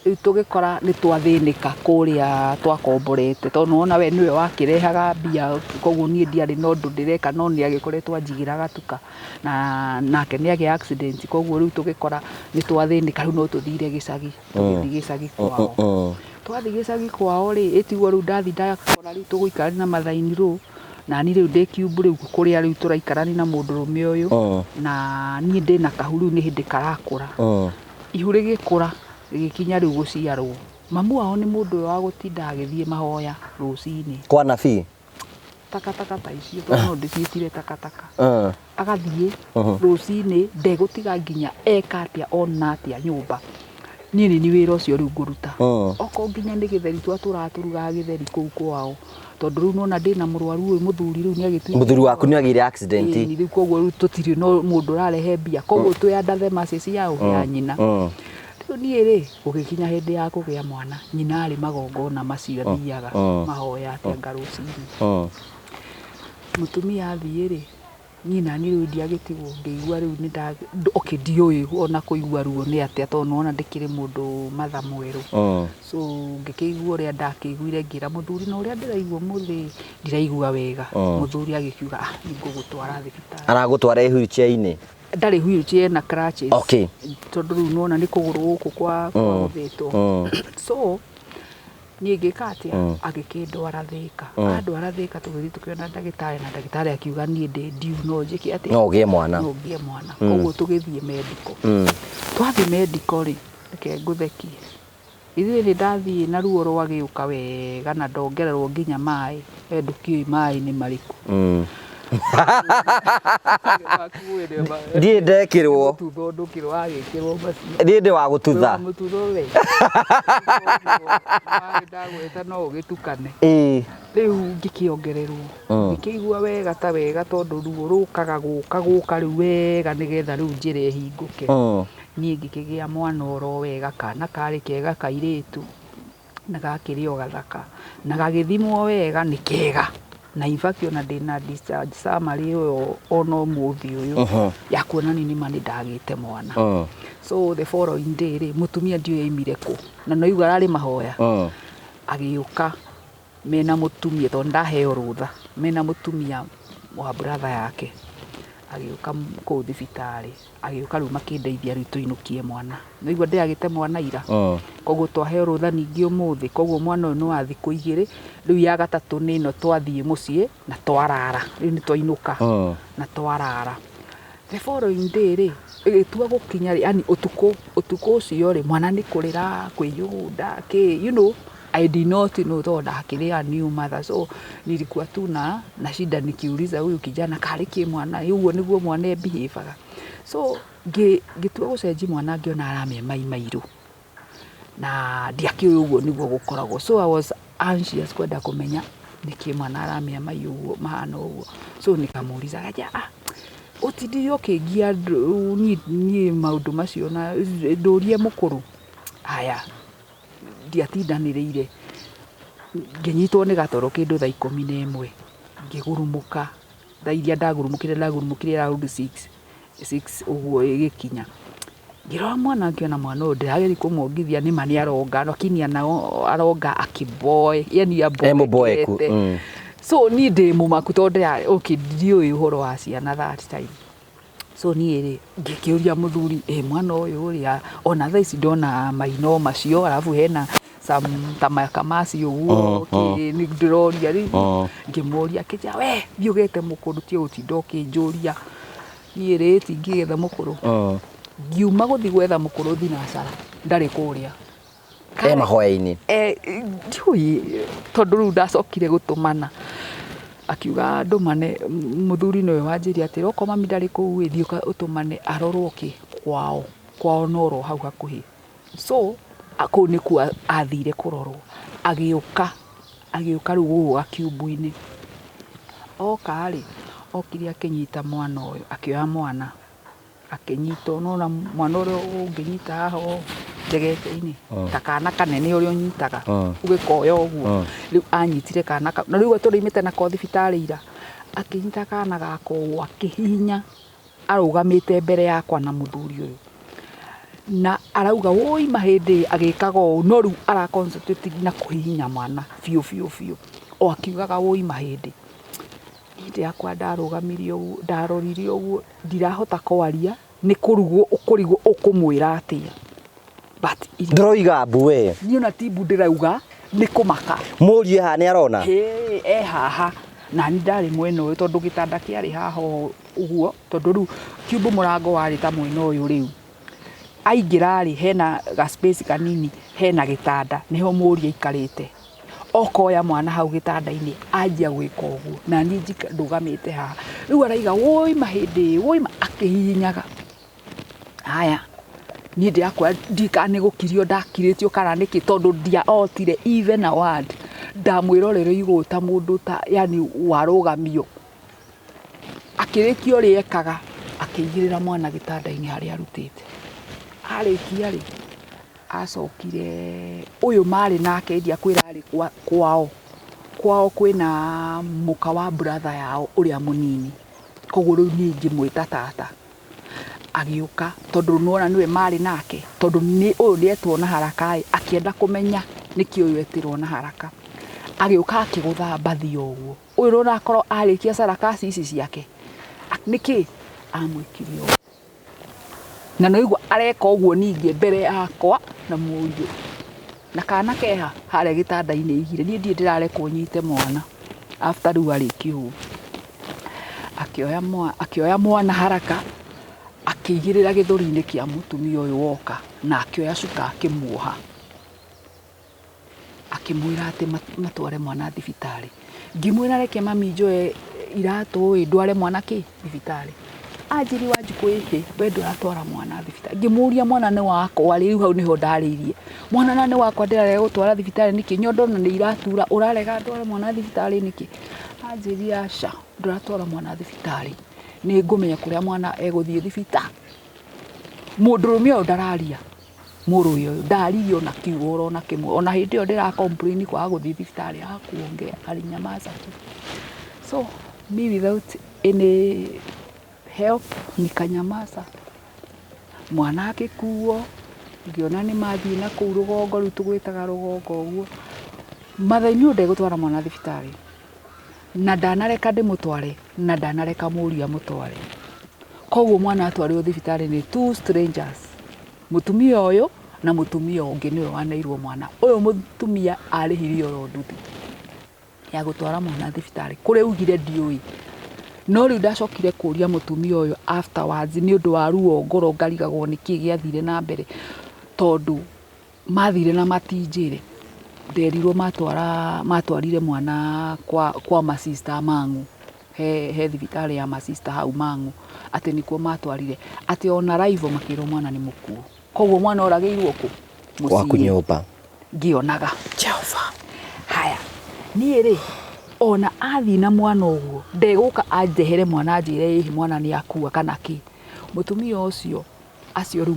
Rĩu tũgĩkora nĩ twathĩnĩka kũrĩa twakomborete tondũ nĩwona we nĩwe wakĩrehaga mbia koguo niĩ ndiarĩ na ũndũ ndĩreka no nĩ agĩkoretwo anjigĩra gatuka na nake nĩ agĩa accident koguo rĩu tũgĩkora nĩ twathĩnĩka rĩu no tũthire gĩcagi tũgĩthiĩ gĩcagi kwao. Twathiĩ gĩcagi kwao rĩ ĩtiguo rĩu ndathiĩ ndakora rĩu tũgũikarania na mathaini rũ na niĩ rĩu ndĩ kiumbu rĩu kũrĩa rĩu tũraikarania na mũndũrũme ũyũ na niĩ ndĩna kahu rĩu nĩ hĩndĩ karakũra. Ihu rĩgĩkũra rĩgĩkinya rĩu gũciarwo. Mamu wao nĩ mũndũ ũyũ wa gũtinda agĩthiĩ mahoya rũcinĩ. Kwa nabii? Takataka ta icio tondũ no ndĩciĩtire takataka. Agathiĩ rũcinĩ ndegũtiga nginya eka atĩa ona atĩa nyũmba. Niĩ nĩ niĩ wĩra ũcio rĩu ngũruta. Okorwo nginya nĩ gĩtheri twatũraga tũrugaga gĩtheri kũu kwao. Tondũ rĩu nĩwona ndĩna mũrwaru ũyũ mũthuri rĩu nĩagĩtuĩkĩte Mũthuri waku nĩagĩire accident. Ĩĩ, rĩu koguo rĩu tũtirĩ no mũndũ ũrarehe mbia. Koguo twĩ under the mercy ciao ya nyina. Rĩu niĩ rĩ gũgĩkinya hĩndĩ ya kũgĩa mwana nyina arĩ magongona macio athiaga mahoya atĩ anga rũcinĩ. Mũtumia athiĩ rĩ Niĩ naniĩ rĩu ndiagĩtigwo ngĩigua rĩu nĩ nda okay ndiũĩ ona kũigua ruo nĩ atĩa tondũ nĩwona ndĩkĩrĩ mũndũ matha mwerũ. So ngĩkĩigua ũrĩa ndakĩiguire ngĩra mũthuri na ũrĩa ndĩraigua ũmũthĩ ndiraigua wega. Mũthuri agĩkiuga ah nĩ ngũgũtwara thibitarĩ. Aragũtwara ĩ wheelchair-inĩ? Ndarĩ wheelchair ena crutches. Okay. Tondũ rĩu nĩwona nĩ kũgũrũ gũkũ kwa gwagũthĩtwo. So niĩ ngĩka atĩa? Agĩkĩndwara Thĩka. Andwara Thĩka tũgĩthiĩ tũkĩona ndagĩtarĩ na ndagĩtarĩ akiuga niĩ ndĩ due no njĩke atĩa? No ũgĩe mwana. No ngĩe mwana. Koguo tũgĩthiĩ medical. Twathiĩ medical rĩ, reke ngũthekie. Ithuĩ nĩ ndathiĩ na ruo rwagĩũka wega na ndongererwo nginya maĩ. We ndũkĩũĩ maĩ nĩ marĩkũ. Ndiĩ ndekĩrwo. Mũtutho ndũkĩrwo wagĩkĩrwo macio. Niĩ ndĩ wa gũtutha. Mũtutho we. Maĩ ndagweta no ũgĩtukane. Ĩĩ. Rĩu ngĩkĩongererwo. Ngĩkĩigua wega ta wega tondũ ruo rũkaga gũka gũka rĩu wega nĩgetha rĩu njĩra ĩhingũke. Niĩ ngĩkĩgĩa mwana oro wega, kana karĩ kega kairĩtu, na gakĩrĩ o gathaka, na gagĩthimwo wega nĩ kega. Na in fact ona ndĩna discharge summary ĩyo ona ũmũthĩ ũyũ, ya kuonania nĩma nĩ ndagĩte mwana. So the following day rĩ, mũtumia ndiũĩ aimire kũ, na no igua ararĩ mahoya, agĩũka mena mũtumia, tondũ ndaheo rũtha, mena mũtumia wa brother yake, agĩũka kũu thibitarĩ, agĩũka rĩu makĩndeithia rĩu tũinũkie mwana. Nĩwaigua ndĩragĩte mwana ira, koguo twaheo rũtha ningĩ ũmũthĩ, koguo mwana ũyũ nĩ wa thikũ igĩrĩ, rĩu ya gatatũ nĩ ĩno twathiĩ mũciĩ na twarara, rĩu nĩ twainũka na twarara. The following day rĩ, ĩgĩtua gũkinya rĩ, yani ũtukũ, ũtukũ ũcio rĩ, mwana nĩ kũrĩra, kwĩyũnda, kĩ, you know, I did not know tondũ ndakĩrĩ a new mother, so nilikuwa tu na na shida nikiuliza huyu kijana karĩ kĩ mwana, ũguo nĩguo mwana e behave aga. So ngĩtua gũcenjia mwana ngĩona aramĩa mai mairũ na ndiakĩũĩ ũguo nĩguo gũkoragwo, so I was anxious kwenda kũmenya nĩkĩ mwana aramĩa mai ũguo mahana ũguo, so nikamuuliza akanja ah ũtindire ũkĩngia niĩ maũndũ macio na ndũrie mũkũrũ. Haya, ndiatindanĩrĩire, ngĩnyitwo nĩ gatoro kĩndũ thaa 11, ngĩgurumũka, thaa iria ndagurumũkire ndagurumũkire around 6 ũguo ĩgĩkinya. Ngĩrora mwana ngĩona mwana ũyũ ndĩrageria kũmwongithia nĩma nĩ aronga lakini aronga akĩboe, yani aboekete. So niĩ ndĩ mũmaku tondũ okay ndiũĩ ũhoro wa ciana that time. So niĩ rĩ ngĩkĩũria mũthuri ĩ mwana ũyũ rĩ ona thaa ici ndona maino macio arabu hena some ta makamasi ũguo nĩ ndĩroria rĩu ngĩmũria akĩnjĩra we thiĩ ũgete mũkũrũ tiga gũtinda ũkĩnjũria niĩ rĩ tingĩgetha mũkũrũ. Ngiuma gũthiĩ gwetha mũkũrũ thinacara ndarĩ kũrĩa. E mahoya-inĩ. Ndiũĩ tondũ rĩu ndacokire gũtũmana akiuga ndũmane mũthuri nĩwe wanjĩrire atĩrĩ okorwo mami ndarĩ kũu ĩ thiĩ ũtũmane arorwo kĩ kwao, kwao noro hau hakuhĩ. So kũu nĩkuo athire kũrorwo, agĩũka agĩũka rĩu gũkũ gakiumbu-inĩ. Oka rĩ, okire akĩnyita mwana ũyũ, akĩoya mwana akĩnyita, nĩwona mwana ũrĩa ũngĩnyita haha ũũ njegete-inĩ ta kana kanene ũrĩa ũnyitaga ũgĩkoya ũguo, rĩu anyitire kana kau, na rĩu tũraumĩte nako thibitarĩ ira, akĩnyita kana gaka ũũ akĩhihinya arũgamĩte mbere yakwa na mũthuri ũyũ, na arauga wũi mahĩndĩ agĩkaga ũũ, no rĩu ara concentrate na kũhihinya mwana biũ biũ biũ, o akiugaga wũi mahĩndĩ. Niĩ ndĩrakwa ndarũgamirie ũguo, ndarorire ũguo, ndirahota kwaria, nĩ kũrigwo ũkũrigwo ũkũmwĩra atĩa. But Ndũroiga mbu we. Niĩ ona ti mbu ndĩrauga, nĩ kũmaka. Mũriũ haha nĩ arona? Ĩĩ, e haha. Na niĩ ndarĩ mwena ũyũ tondũ gĩtanda kĩarĩ haha ũguo, tondũ rĩu kiumbu mũrango warĩ ta mwena ũyũ rĩu. Aingĩra rĩ, hena ga space kanini, hena gĩtanda, nĩho mũriũ aikarĩte. Okoya mwana hau gĩtanda-inĩ, anjia gwĩka ũguo, na niĩ ndũgamĩte haha. Rĩu araiga wũi mahĩndĩ, wũi akĩhihinyaga. Haya, niĩ ndĩrakwĩra ndiũĩ kana nĩ gũkirio ndakirĩtio kana nĩkĩ tondũ ndiahotire even a word. Ndamwĩroreire igũrũ ta mũndũ ta yani warũgamio. Akĩrĩkia ũrĩa ekaga, akĩigĩrĩra mwana gĩtanda-inĩ harĩa arutĩte. Arĩkia rĩ, acokire ũyũ marĩ nake ndiakwĩra arĩ kwao. Kwao kwĩna mũka wa brother yao ũrĩa mũnini. Koguo rĩu niĩ ngĩmwĩta tata agĩũka, tondũ nĩwona nĩwe marĩ nake, tondũ nĩ ũyũ nĩetwo na haraka ĩ, akĩenda kũmenya nĩkĩ ũyũ etirwo na haraka. Agĩũka akĩgũtha mbathi ũguo, ũyũ nĩwona akorwo arĩkia sarakasi ici ciake, nĩkĩ amwĩkire ũguo. Na nĩwaigua areka ũguo ningĩ mbere yakwa na mũriũ, na kana keha harĩa gĩtanda-inĩ aigire, niĩ ndirĩ ndĩrarekwo nyite mwana after rĩu arĩkia ũguo. Akĩoya mwana haraka akĩigĩrĩra gĩthũri-inĩ kĩa mũtumia ũyũ woka, na akĩoya cuka akĩmuoha, akĩmwĩra atĩ matware mwana thibitarĩ. Ngĩmwĩra reke mami njoe iratũ ĩ ndware mwana kĩ thibitarĩ. Anjĩrire Wanjikũ ĩhĩ we ndũratwara mwana thibitarĩ. Ngĩmũria mwana nĩ wakwa rĩu hau nĩho ndarĩirie. Mwana na nĩ wakwa ndĩrarega gũtwara thibitarĩ nĩkĩ? Nyondo na nĩ iratura ũrarega ndware mwana thibitarĩ nĩkĩ? Anjĩrire aca ndũratwara mwana thibitarĩ, nĩ ngũmenya kũrĩa mwana egũthiĩ thibitarĩ. Mũndũrũme ũyũ ndararia, mũrũwe ũyũ ndaririe ona kiugo oro na kĩmwe, ona hĩndĩ ĩyo ndĩra complain kwaga gũthiĩ thibitarĩ hakuongea alinyamaza tu. So me without any help nikanyamaza. Mwana agĩkuo, ngĩona nĩ mathiĩ na kũu rũgongo, rĩu tũgwĩtaga rũgongo ũguo. Mathĩna ũyũ ndegũtwara mwana thibitarĩ, na ndanareka ndĩmũtware, na ndanareka mũriũ amũtware. Koguo mwana atwarirwo thibitarĩ nĩ two strangers, mũtumia ũyũ na mũtumia ũngĩ nĩwe waneirwo mwana. Ũyũ mũtumia arĩhirie oro nduthi ya gũtwara mwana thibitarĩ, kũrĩa augire ndiũĩ. No rĩu ndacokire kũria mũtumia ũyũ afterwards nĩ ũndũ wa ruo ngoro ngarigagwo nĩkĩ gĩathire na mbere, tondũ mathire na matinjĩre. Nderirwo matwarire mwana kwa masista Mang'u, he thibitarĩ ya masista hau Mang'u, atĩ nĩkuo matwarire, atĩ ona arrival makĩrwo mwana nĩ mũkuũ. Koguo mwana oragĩirwo kũ? Gwaku nyũmba. Ngĩonaga Jehova. Haya, niĩ rĩ ona athiĩ na mwana ũguo ndegũka anjehere mwana anjĩre ĩhĩ mwana nĩ akua kana kĩ. Mũtumia ũcio acio rĩu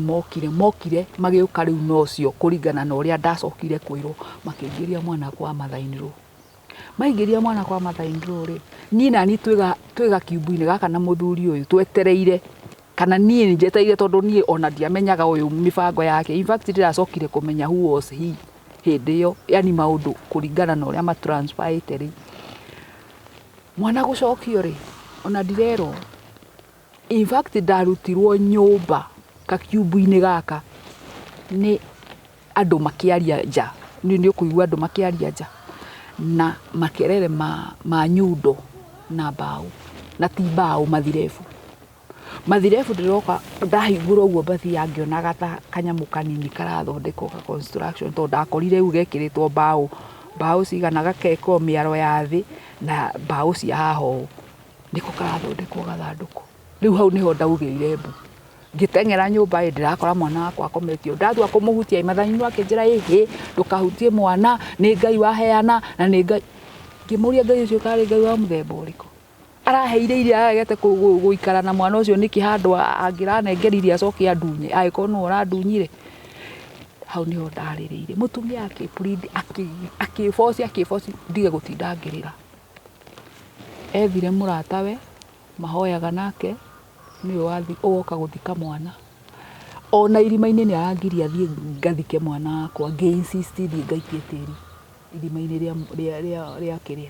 mokire magĩũka rĩu na ũcio kũringana na ũrĩa ndacokire kwĩrwo, makĩingĩria mwana kwa mother-in-law. Maingĩria mwana kwa mother-in-law rĩ, niĩ nani twĩ gakiumbu-inĩ gaka na mũthuri ũyũ twetereire, kana niĩ njetereire tondũ niĩ ona ndiamenyaga ũyũ mĩbango yake. In fact ndĩracokire kũmenya who was he hĩndĩ ĩyo, yani maũndũ kũringana na ũrĩa ma transpire rĩ. Mwana gũcokio rĩ, ona ndirerwo. In fact ndarutirwo nyũmba gakiumbu-inĩ gaka nĩ andũ makĩaria nja, nĩ ũkũigua andũ makĩaria nja na makerere ma nyundo na mbaũ, na ti mbaũ, mathirebu. Mathirebu ndĩroka ndahingũra ũguo mbathia ngĩonaga ta kanyamũ kanini karathondekwo ka construction, tondũ ndakorire rĩu gekĩrĩtwo mbaũ, mbaũ cigana gakekwo mĩaro ya thĩ na mbaũ cia haha ũũ, nĩko karathondekwo gathandũkũ. Rĩu hau nĩho ndaugĩire mbu. Ngĩteng'era nyũmba ĩ ndĩrakora mwana wakwa akometio, ndatua kũmũhutia mother-in-law akĩnjĩra ĩhĩ ndũkahutie mwana, nĩ Ngai waheana na nĩ Ngai. Ngĩmũria Ngai ũcio karĩ Ngai wa mũthemba ũrĩkũ? Araheire iria aregete gũikara na mwana ũcio nĩkĩ handũ angĩranengeririe acoke andunye, angĩkorwo nĩwe ũrandunyire. Hau nĩho ndarĩrĩire. Mũtumia akĩ plead akĩ force ndige gũtinda ngĩrĩra. Ethire mũratawe mahoyaga nake, nĩwe ũgoka gũthika mwana. Ona irima-inĩ nĩ arangiria thiĩ ngathike mwana wakwa, ngĩ insist thiĩ ngaikie tĩri irima-inĩ rĩa kĩrĩa.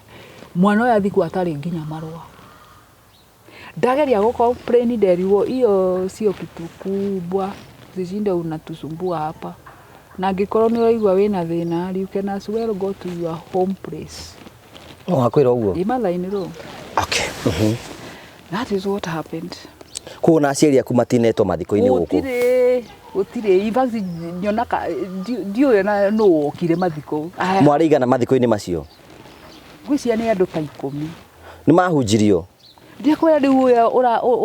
Mwana ũyũ athikwo atarĩ nginya marũa. Ndageria gũ complain nderirwo hiyo sio kitu kubwa, usishinde unatusumbua hapa. Na angĩkorwo nĩ ũraigua wĩna thĩna, you can as well go to your home place. No wakwĩra ũguo? Ĩ mother-in-law. Okay. That is what happened. Koguo na aciari aku matinetwo mathiko-inĩ gũkũ? Gũtirĩ, gũtirĩ. In fact nyonaga ndiũĩ ona nũ wokire mathiko. Mwarĩ igana mathiko-inĩ macio? Ngwĩciria nĩ andũ ta 10. Nĩ mahunjirio? Ndikwĩra rĩu ũyũ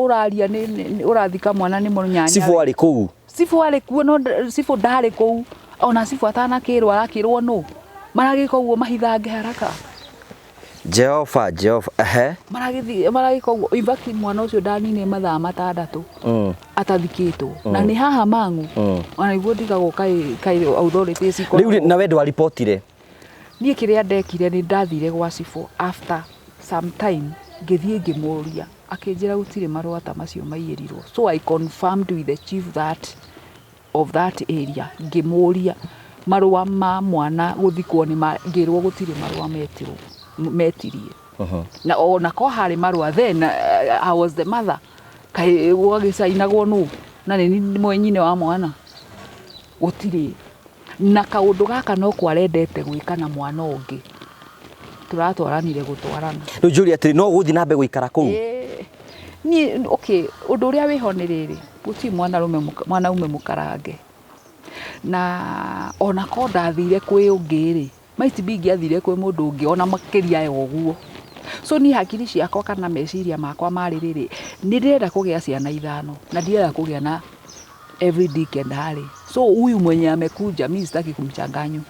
ũraria nĩ ũrathika mwana nĩ mũnyanya. Cibũ arĩ kũu? Cibũ arĩ kuo, no cibũ ndarĩ kũu. Ona cibũ atanakĩrwo arakĩrwo nũ? Maragĩka ũguo mahithange haraka. Jehova, Jehova, ehe. Maragĩthiĩ maragĩka ũguo. In fact mwana ũcio ndaninire mathaa 6 atathikĩtwo. Na nĩ haha Mang'u. Ona nĩguo ndigagwo kaĩ authorities ikoragwo. Rĩu nawe ndwaribotire? Niĩ kĩrĩa ndekire nĩ ndathire gwa cibũ after some time. Ngĩthiĩ ngĩmũria, akĩnjĩra gũtirĩ marũa ta macio maiyĩrirwo. So I confirmed with the chief that of that area, ngĩmũria marũa ma mwana gũthikwo nĩ ma, ngĩrwo gũtirĩ marũa metirwo metirie. Na ona ko harĩ marũa, then I was the mother, kaĩ gwagĩcainagwo nũ na nĩ mwenyine wa mwana? Gũtirĩ. Na kaũndũ gaka no kwarendete gwĩka na mwana ũngĩ tũratwaranire gũtwarana. Rĩu njũria atĩrĩ, no gũthiĩ na mbere gũikara kũu? Niĩ, okay, ũndũ ũrĩa wĩho nĩ rĩrĩ, gũtirĩ mwanarũme mwanaume mũkarange, na ona ko ndathire kwĩ ũngĩ rĩ, might be ingĩathire kwĩ mũndũ ũngĩ ona makĩria ya ũguo. So niĩ hakiri ciakwa kana meciria makwa marĩ rĩrĩ, nĩ ndĩrenda kũgĩa ciana ithano na ndirenda kũgĩa na every Dick and Harry. So huyu mwenye amekuja, mi sitaki kumchanganya,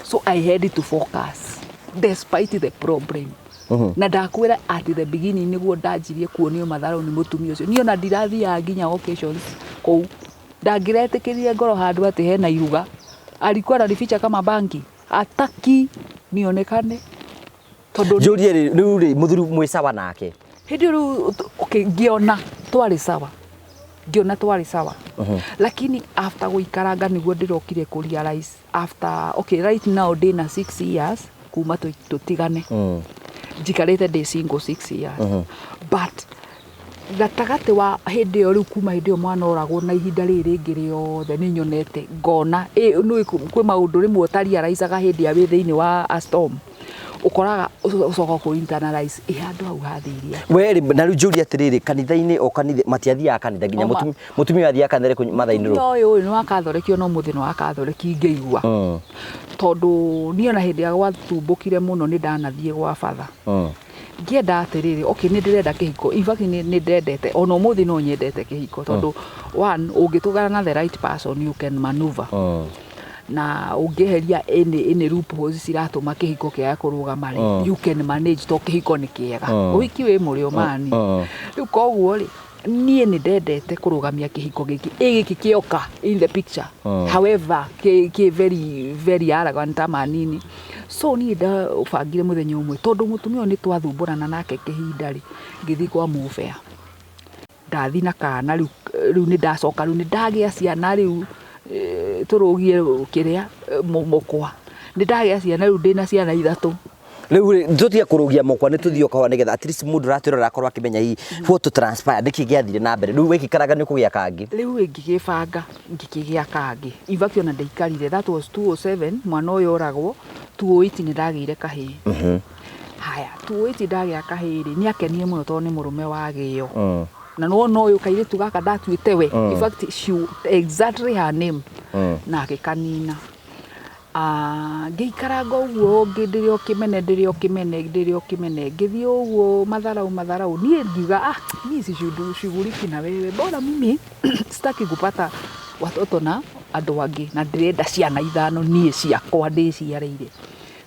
so I had to focus despite the problem. Na ndakwĩra at the beginning, nĩguo ndanjirie kuonio matharau nĩ mũtumia ũcio, niĩ ona ndirathiaga nginya occasions kũu. Ndangĩretĩkĩrire ngoro handũ atĩ hena iruga, alikuwa ananificha kama bangi, ataki nionekane tondũ Njũrie rĩ, rĩu rĩ, mũthuri mwĩ sawa nake? Hĩndĩ ĩyo rĩu okay, ngĩona twarĩ sawa, ngĩona twarĩ sawa, lakini after gũikaranga nĩguo ndĩrokire kũ realize after, okay, right now ndĩna 6 years kuma tũtigane. Njikarĩte ndĩ single 6 years, but gatagatĩ wa hĩndĩ ĩyo rĩu, kuma hĩndĩ ĩyo mwana oragwo na ihinda rĩrĩ rĩngĩ rĩothe, nĩ nyonete ngona nĩ kwĩ maũndũ rĩmwe ũtariaraicaga hĩndĩ ĩrĩa wĩ thĩinĩ wa a storm, ũkoraga ũcoka kũ internalize ĩ handũ hau hathire. We rĩ, na rĩu njũrie atĩrĩrĩ, kanitha-inĩ, o kanitha matiathiaga kanitha nginya mũtumia athiaga kanitha rĩkũ mathainĩ rũ? Ũyũ nĩ wa Catholic, ona ũmũthĩ nĩ wa Catholic ingĩigua. Tondũ niĩ ona hĩndĩ ĩrĩa gwatumbũkire mũno, nĩ ndanathiĩ gwa batha. Ngĩenda atĩrĩrĩ, okay, nĩ ndĩrenda kĩhiko. In fact, nĩ ndendete, ona ũmũthĩ no nyendete kĩhiko, tondũ one, ũngĩtũgana na the right person, you can maneuver. Na ũngĩeheria any loopholes ciratũma kĩhiko kĩage kũrũgama rĩ, you can manage to kĩhiko nĩ kĩega. Ũhiki wĩ mũrĩo mani. Rĩu koguo rĩ, niĩ nĩ ndendete kũrũgamia kĩhiko gĩkĩ, ĩ gĩkĩ kĩoka in the picture. However, kĩ very very arrogant manini. So niĩ ndabangire mũthenya ũmwe, tondũ mũtumia ũyũ nĩ twathumbũrana nake kĩhinda rĩ, ngĩthiĩ kwa mũbea, ndathi na kana rĩu. Rĩu nĩ ndacoka, rĩu nĩ ndagĩa ciana rĩu, tũrũgie kĩrĩa mũkwa, nĩ ndagĩa ciana rĩu, ndĩna ciana ithatũ. Rĩu rĩ, tũtige kũrũgia mũkwa, nĩ tũthiĩ o kahora nĩgetha at least mũndũ ũratwĩrora akorwo akĩmenya hihi what to transpire, nĩkĩ gĩathire na mbere. Rĩu wĩkĩkaraga nĩ ũkũgĩa kangĩ? Rĩu ngĩgĩbanga, ngĩkĩgĩa kangĩ. In fact, ona ndaikarire, that was 207 mwana ũyũ oragwo, 208 nĩ ndagĩire kahĩĩ. Haya, 208 ndagĩa kahĩĩ rĩ, nĩ akenire mũno tondũ nĩ mũrũme wagĩo. Na nĩwona ũyũ kairĩtu gaka ndatuĩte we. In fact, she exactly her name. Na agĩkanina. Ah, ngĩikaranga ũguo ngĩ ndĩrĩ o kĩmene, ndĩrĩ o kĩmene, ndĩrĩ o kĩmene, ngĩthiĩ ũguo matharau matharau. Niĩ ngiuga, ah, mi sishughuliki na wewe, bora mimi sitaki kupata watoto na andũ angĩ, na ndĩrenda ciana ithano niĩ ciakwa ndĩciarĩire.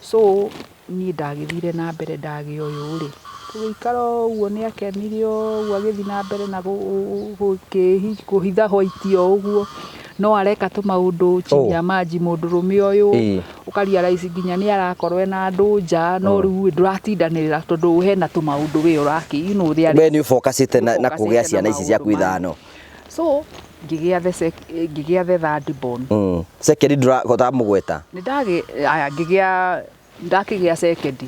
So niĩ ndagĩthire na mbere, ndagĩa ũyũ rĩ, tũgĩikara ũguo, nĩ akenire ũguo, agĩthiĩ na mbere na kũhitha white o ũguo, no areka tũmaũndũ chini ya maji mũndũrũme ũyũ. Ũka realize nginya nĩ arakorwo ena andũ nja, no rĩu ndũratindanĩrĩra tondũ hena tũmaũndũ we ũrakĩ you know there. We nĩ ũfocusĩte na kũgĩa Ũfocusĩte na ciana ici ciaku maũndũ maya. ithano. So ngĩgĩa the third born. Second ndũrahota mũgweta? Nĩ ndagĩ aya, ngĩgĩa, ndakĩgĩa second.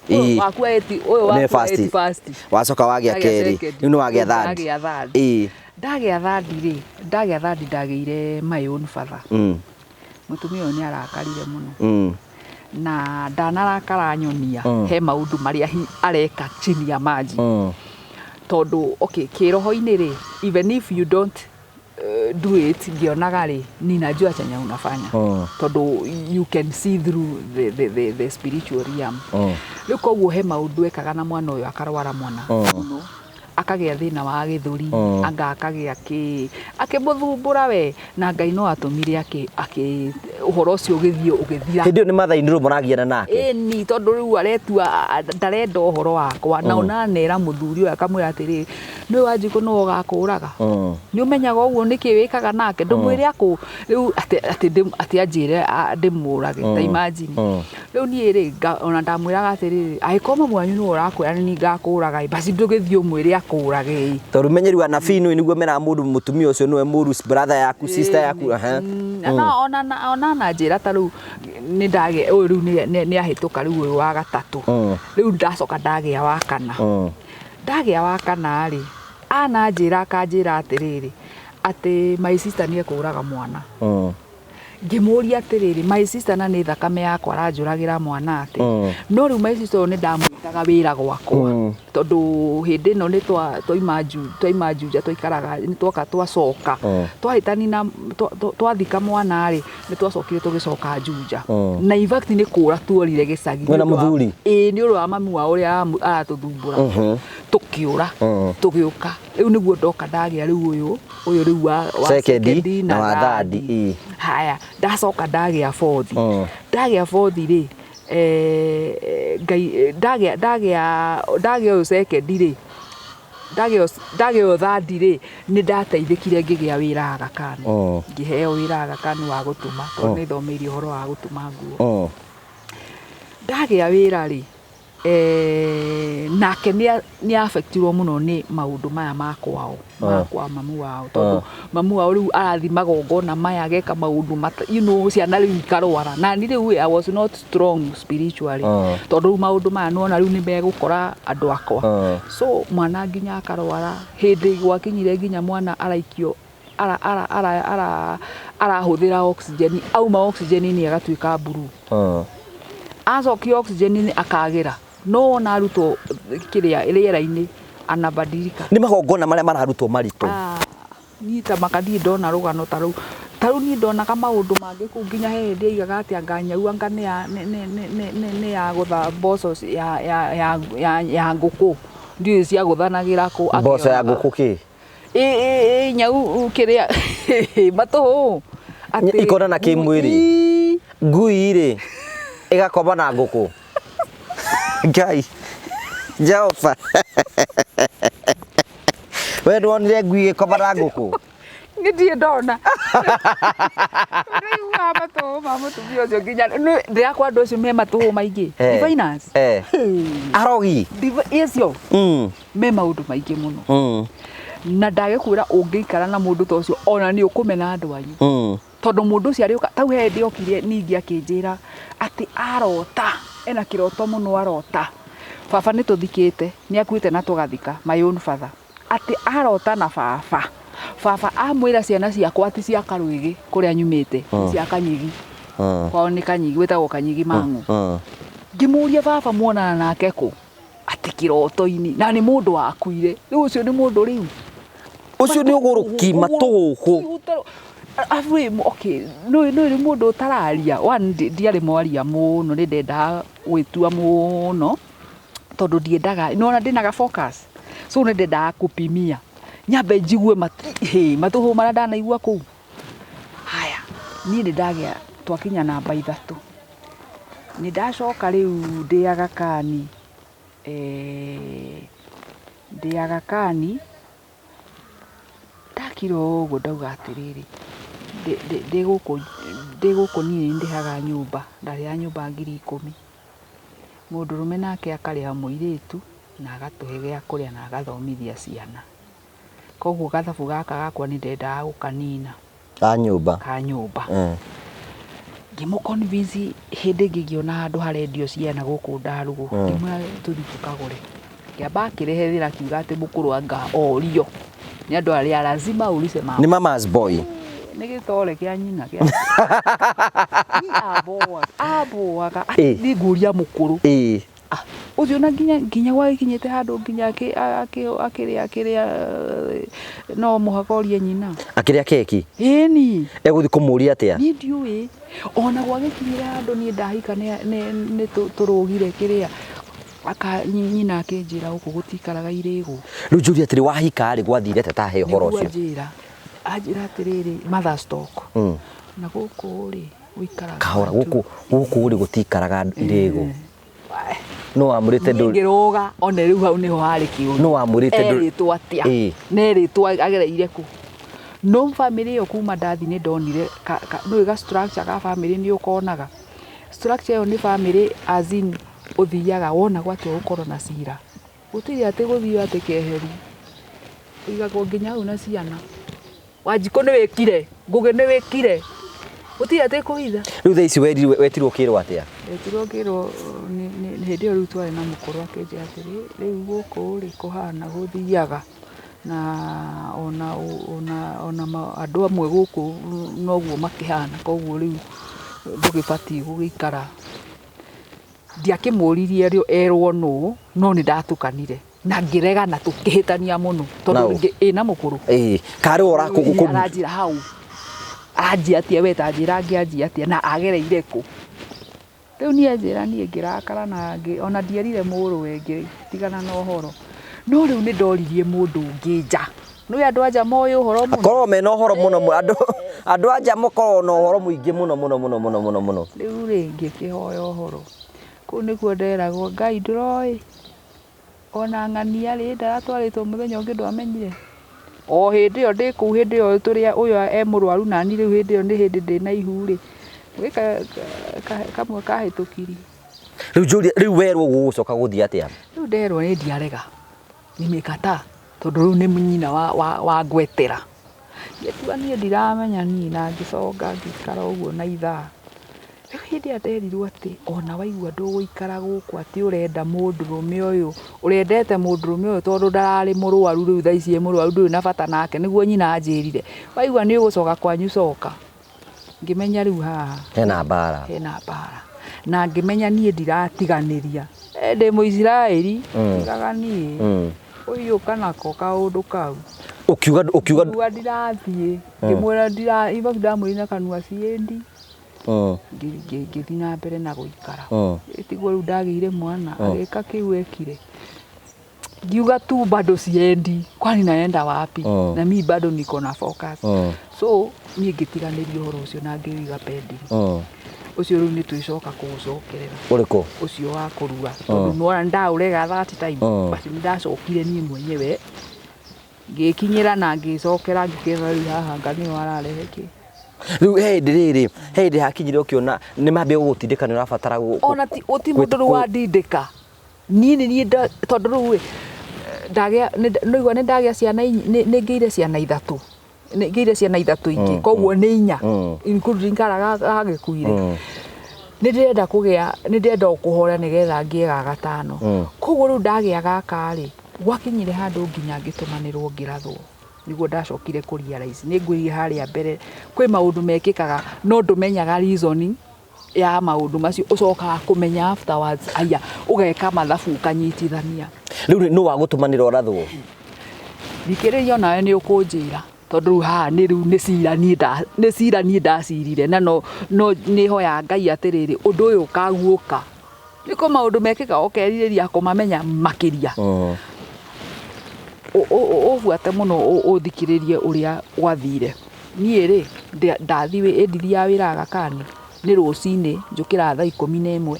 Ũyũ wakua ĩti ũyũ Nĩ wakua first. ĩti first. Wacoka wagĩa Ndagĩa kerĩ. second. Rĩu nĩ wagĩa third. Ndagĩa third. Ndagĩa third rĩ, ndagĩa third ndagĩire my own father. Mũtumia ũyũ nĩ arakarire mũno. Na ndanarakara nyonia he maũndũ marĩa areka chini ya maji. Tondũ okay, kĩroho-inĩ rĩ, even if you don't do it, ngĩonaga rĩ, ninajua chenye unafanya. Tondũ you can see through the spiritual realm. Rĩu koguo he maũndũ ekaga na mwana ũyũ, akarwara mwana mũno, akagĩa thĩna wa gĩthũri. Anga akagĩa kĩ, akĩmũthumbũra we, na Ngai no atũmire akĩ Ũhoro ũcio ũgĩthiĩ ũgĩthira. Hĩndĩ ĩyo nĩ mathainirwo mũragiana nake? Ĩni, tondũ rĩu aretua ndarenda ũhoro wakwa, na ona nera mũthuri ũyũ akamwĩra atĩrĩrĩ, nĩwe Wanjikũ, nĩwe ũgakũraga, nĩ ũmenyaga ũguo, nĩkĩ wĩkaga nake, ndũmwĩre akũ rĩu atĩ anjĩre ndĩmũrage, ta imagine. Rĩu niĩ rĩ, ona ndamwĩraga atĩrĩrĩ, angĩkorwo mamu wanyu nĩwe ũrakwĩra nĩ niĩ ngakũraga ĩ, basi ndũgĩthiĩ ũmwĩre akũrage ĩ. Tondũ menyeri anabii nĩ nĩguo meraga mũndũ mũtumia ũcio nĩwe mũru, brother yaku, sister yaku, aha. Na ona na njĩra ta rĩu nĩ ndagĩa ũyũ, rĩu nĩ ahĩtũka, rĩu ũyũ wa gatatũ. Rĩu ndacoka ndagĩa wa kana. Ndagĩa wa kana rĩ, ananjĩra akanjĩra atĩrĩrĩ, atĩ my sister nĩ ekũraga mwana. Ngĩmũria atĩrĩrĩ, my sister, na nĩ thakame yakwa, aranjũragĩra mwana atĩ? No rĩu my sister ũyũ nĩ ndamwĩtaga wĩra gwakwa, tondũ hĩndĩ ĩno nĩ twaima Juja, twaikaraga, nĩ twoka twacoka, twahĩtani na twathika mwana rĩ, nĩ twacokire tũgĩcoka Juja. Na in fact nĩ kũra tuorire gĩcagi. Mwĩna mũthuri? Ĩĩ, nĩ ũndũ wa mami wao ũrĩa aratũthumbũra. Tũkĩũra, tũgĩũka. Rĩu nĩguo ndoka ndagĩa rĩu ũyũ rĩu wa Second second na wa third. Third, ĩ. Haya, ndacoka ndagĩa fourth. Ndagĩa fourth rĩ, ngai ndagĩa ũyũ second rĩ, ndagĩa ũyũ third rĩ, nĩ ndateithĩkire ngĩgĩa wĩra Aga Khan. Ngĩheo wĩra Aga Khan wa gũtuma, tondũ nĩ thomeire ũhoro wa gũtuma nguo. Ndagĩa wĩra rĩ, nake nĩ affectirwo mũno nĩ maũndũ maya ma kwao, ma kwa mamu wao, tondũ mamu wao rĩu arathi magongona maya, ageka maũndũ ciana rĩu ikarwara, na ni rĩu I was not strong spiritually, tondũ rĩu maũndũ maya nĩwona rĩu nĩ megũkora andũ akwa. So mwana nginya akarwara, hĩndĩ gwakinyire nginya mwana araikio, ara ara ara ara arahũthĩra oxygen, auma oxygen-inĩ agatuĩka blue. Acokia oxygen-inĩ akagĩra, no wona arutwo kĩrĩa rĩera-inĩ anabadilika. Nĩ magongona marĩa mararutwo maritũ. Ah, niĩ ta maka ndirĩ ndona rũgano ta rũu. Ta rĩu niĩ ndonaga maũndũ mangĩ kũu, nginya he hĩndĩ aigaga atĩ anga nyau anga nĩ ya gũtha mboco ya ngũkũ, ndiũĩ ciagũthanagĩra kũ. Mboco ya ngũkũ kĩ? Ĩ nyau kĩrĩa matũhũ. Atĩ Ikonana kĩmwĩrĩ? Ii. Ngui rĩ ĩgakoma na ngũkũ? Ngai Jehova, we ndwonire ngui ĩgĩkoma na ngũkũ? Nĩ ndirĩ ndona. Ndĩraiguaga matũhũ ma mũtumia ũcio nginya ndĩrakwa andũ acio me matũhũ maingĩ. Diviners. Arogi. Icio me maũndũ maingĩ mũno. Na ndagĩkwĩra, ũngĩikara na mũndũ ta ũcio, ona nĩ ũkũmena andũ anyu, tondũ mũndũ ũcio arĩũka tau. He hĩndĩ okire ningĩ akĩnjĩra atĩ arota, ena kĩroto mũno, arota baba nĩ tũthikĩte, nĩ akuĩte na tũgathika, my own father, atĩ arota na baba, baba amwĩra ciana ciakwa ti cia Karwĩgĩ kũrĩa nyumĩte, nĩ cia Kanyigi. Kwao nĩ Kanyigi, gwĩtagwo Kanyigi Mang'u. Ngĩmũria, baba muonana nake kũ? Atĩ kĩroto-inĩ, na nĩ mũndũ wakuire. Rĩu ũcio nĩ mũndũ rĩu. Ũcio nĩ ũgũrũki matũhũhũ. Abu okay, nĩ nĩ mũndũ ũtararia. One, ndiarĩ mwaria mũno, nĩ ndendaga gwĩtua mũno, tondũ ndiendaga nĩwona ndĩnaga focus, so nĩ ndendaga kũpimia, nyambe njigue matũhũ marĩa ndanaigua kũu. Haya, niĩ nĩ ndagĩa, twakinya namba 3, nĩ ndacoka rĩu ndĩ Aga Khan, ndĩ Aga Khan, ndakira ũguo ndauga atĩrĩrĩ, ndĩ gũkũ niĩ nĩ ndĩhaga nyũmba, ndarĩhaga nyũmba 10,000, mũndũrũme nake akarĩha mũirĩtu na agatũhe gĩa kũrĩa na agathomithia ciana, koguo gathabu gaka gakwa nĩ ndendaga gũkanina. Ka nyũmba. Ka nyũmba. Ngĩmũ convince. Hĩndĩ ĩngĩ ngĩona handũ harendio ciana gũkũ Ndarugũ, ngĩmwĩra tũthiĩ tũkagũre. Ngĩamba akĩrehe thĩna, akiuga atĩ mũkũrũ anga orio nĩ andũ arĩa lazima ulize mama. Nĩ mama's boy. Nĩ gĩtore kĩa nyina kĩa Ni amboaga nĩ ngũria mũkũrũ. Ah, ũcio na nginya gwagĩkinyĩte handũ nginya akĩrĩa akĩrĩa, no mũhaka orie nyina. Akĩrĩa keki? Ĩni. Egũthiĩ kũmũria atĩa? Niĩ ndiũĩ ona gwagĩkinyire handũ niĩ ndahika nĩ tũrũgire kĩrĩa aka nyina akĩnjĩra gũkũ gũtikaraga irĩgũ. Rĩu njũrie atĩrĩ, wahika rĩ, gwathire atĩa? Tahe ũhoro Nĩguo ũcio. Anjĩra atĩrĩrĩ, mother's talk, na gũkũ rĩ Gũikaraga Kahora andũ. gũkũ gũkũ rĩ gũtikaraga irĩgo. No wamũrĩte Niĩ ndũ ngĩrũga one rĩu hau nĩho harĩ kĩũria. No wamwĩrĩte ndũ- Erĩtwo atĩa? Ĩĩ. Na erĩtwo agereire kũ? No bamĩrĩ ĩyo kuma ndathi nĩ ndonire nĩũĩ ga structure ga bamĩrĩ nĩ ũkonaga. Structure ĩyo nĩ bamĩrĩ as in ũthiaga wona gwatua gũkorwo na cira. Gũtirĩ atĩ gũthiĩ atĩ keheri. Ũigagwo nginya hau na ciana. Wanjikũ nĩ wĩkire, Ngũgĩ nĩ wĩkire. Gũtirĩ atĩ kũhitha. Rĩu thaa ici werirwo wetirwo ũkĩrwo atĩa? Ndetirwo ngĩrwo hĩndĩ ĩyo rĩu twarĩ na mũkũrũ akĩnjĩra atĩrĩ, rĩu gũkũ rĩ kũhana gũthiaga na ona ona ona andũ amwe gũkũ noguo makĩhana koguo rĩu ndũgĩbatiĩ gũgĩikara. Ndiakĩmũririe erwo nũ no nĩ ndatukanire na ngĩregana tũkĩhĩtania mũno tondũ ĩ na mũkũrũ. Ĩĩ karĩ we ũrakũ aranjĩra hau anjia atĩa we ta njĩra angĩanjia atĩa na agereire kũ. Rĩu niĩ anjĩra niĩ ngĩrakara na ona ndierire mũrũwe ngĩtigana na ũhoro. No rĩu nĩ ndoririe mũndũ ũngĩ nja. Nĩũĩ andũ a nja moĩ ũhoro mũno. Korwo mena ũhoro mũno andũ andũ a nja makoragwo na ũhoro mũingĩ mũno mũno mũno mũno mũno mũno. Rĩu rĩ ngĩkĩhoya ũhoro. Kũu nĩkuo nderagwo Ngai ndũroĩ ona ng'ania rĩ ndaratwarĩtwo mũthenya ũngĩ ndwamenyire. O hĩndĩ ĩyo ndĩ kũu hĩndĩ ĩyo tũrĩ ũyũ e mũrwaru nani rĩu hĩndĩ ĩyo nĩ hĩndĩ ndĩna ihu rĩ, gwĩ kamwe kahĩtũkirie. Rĩu njũrie rĩu werwo gũgũcoka gũthiĩ atĩa? Rĩu nderwo nĩ ndiarega nimekataa tondũ rĩu nĩ nyina wa ngwetera. Ngĩtua niĩ ndiramenya niĩ na ngĩcoka ngĩikara ũguo na ithaa. Rĩu hĩndĩ ĩrĩa nderirwo atĩ ona waigua ndũgũikara gũkũ atĩ ũrenda mũndũrũme ũyũ, ũrendete mũndũrũme ũyũ tondũ ndararĩ mũrwaru rĩu thaa ici e mũrwaru ndũrĩ na bata nake nĩguo nyina anjĩrire. Waigua nĩ ũgũcoka kwanyu coka. Ngĩmenya rĩu haha hena mbara. Hena mbara. Na ngĩmenya niĩ ndiratiganĩria. Ndĩ Mũisiraeli, tigaga niĩ. Ũiyũka nako kaũndũ kau. Ũkiuga ũkiuga Ngiuga ndirathiĩ. Ngĩmwĩra ndira in fact ndamwĩrire na kanua ciendi. Ngĩthiĩ na mbere na gũikara. Tiguo rĩu ndagĩire mwana agĩka kĩu ekire. Ngiuga tu bado siendi, kwani naenda wapi? Na mi bado niko na focus. So niĩ ngĩtiganĩria ũhoro ũcio na ngĩũiga pending. Ũcio rĩu nĩ twĩcoka kũũcokerera. Ũrĩkũ? Ũcio wa kũrua. Tondũ nĩwona nĩndaũrega that time. Basi nĩndacokire niĩ mwenyewe ngĩkinyĩra na ngĩcokera ngĩkĩona rĩu haha anga nĩho ararehe kĩ. Rĩu he hĩndĩ rĩrĩ, he hĩndĩ hakinyire ũkĩona nĩ mambia gũgũtindĩka nĩ ũrabatara Ona ti ti mũndũ rĩu wandindĩka. Niĩ nĩ niĩ tondũ rĩu ĩ ndagĩa nĩũraigua nĩ ndagĩa ciana nĩ ngĩire ciana ithatũ. Nĩ ngĩire ciana ithatũ ingĩ koguo nĩ inya including karĩa gagĩkuire. Nĩ ndĩrenda kũgĩa nĩ ndĩrenda o kũhoya nĩgetha ngĩe ga gatano. Koguo rĩu ndagĩa gaka rĩ, gwakinyire handũ nginya ngĩtũmanĩrwo ngĩrathwo. Nĩguo ndacokire kũ realize nĩ ngwĩrire harĩa mbere kwĩ maũndũ mekĩkaga no ndũmenyaga reasoning ya maũndũ macio ũcokaga kũmenya afterwards aya ũgeka mathabu ũkanyitithania. Rĩu nũ wagũtũmanĩra ũrathwo? Thikĩrĩria onawe nĩ ũkũnjĩra tondũ rĩu haha nĩ rĩu nĩ cira niĩ nĩ cira niĩ ndacirire na no no nĩ hoyaga Ngai atĩrĩrĩ ũndũ ũyũ ũkaguũka. Nĩ kũ maũndũ mekĩkaga ũkerirĩria kũmamenya makĩria. Ũbuate mũno ũthikĩrĩrie ũrĩa gwathire. Niĩ rĩ ndathiĩ ndithiaga wĩra Aga Khan nĩ rũcinĩ njũkĩraga thaa 11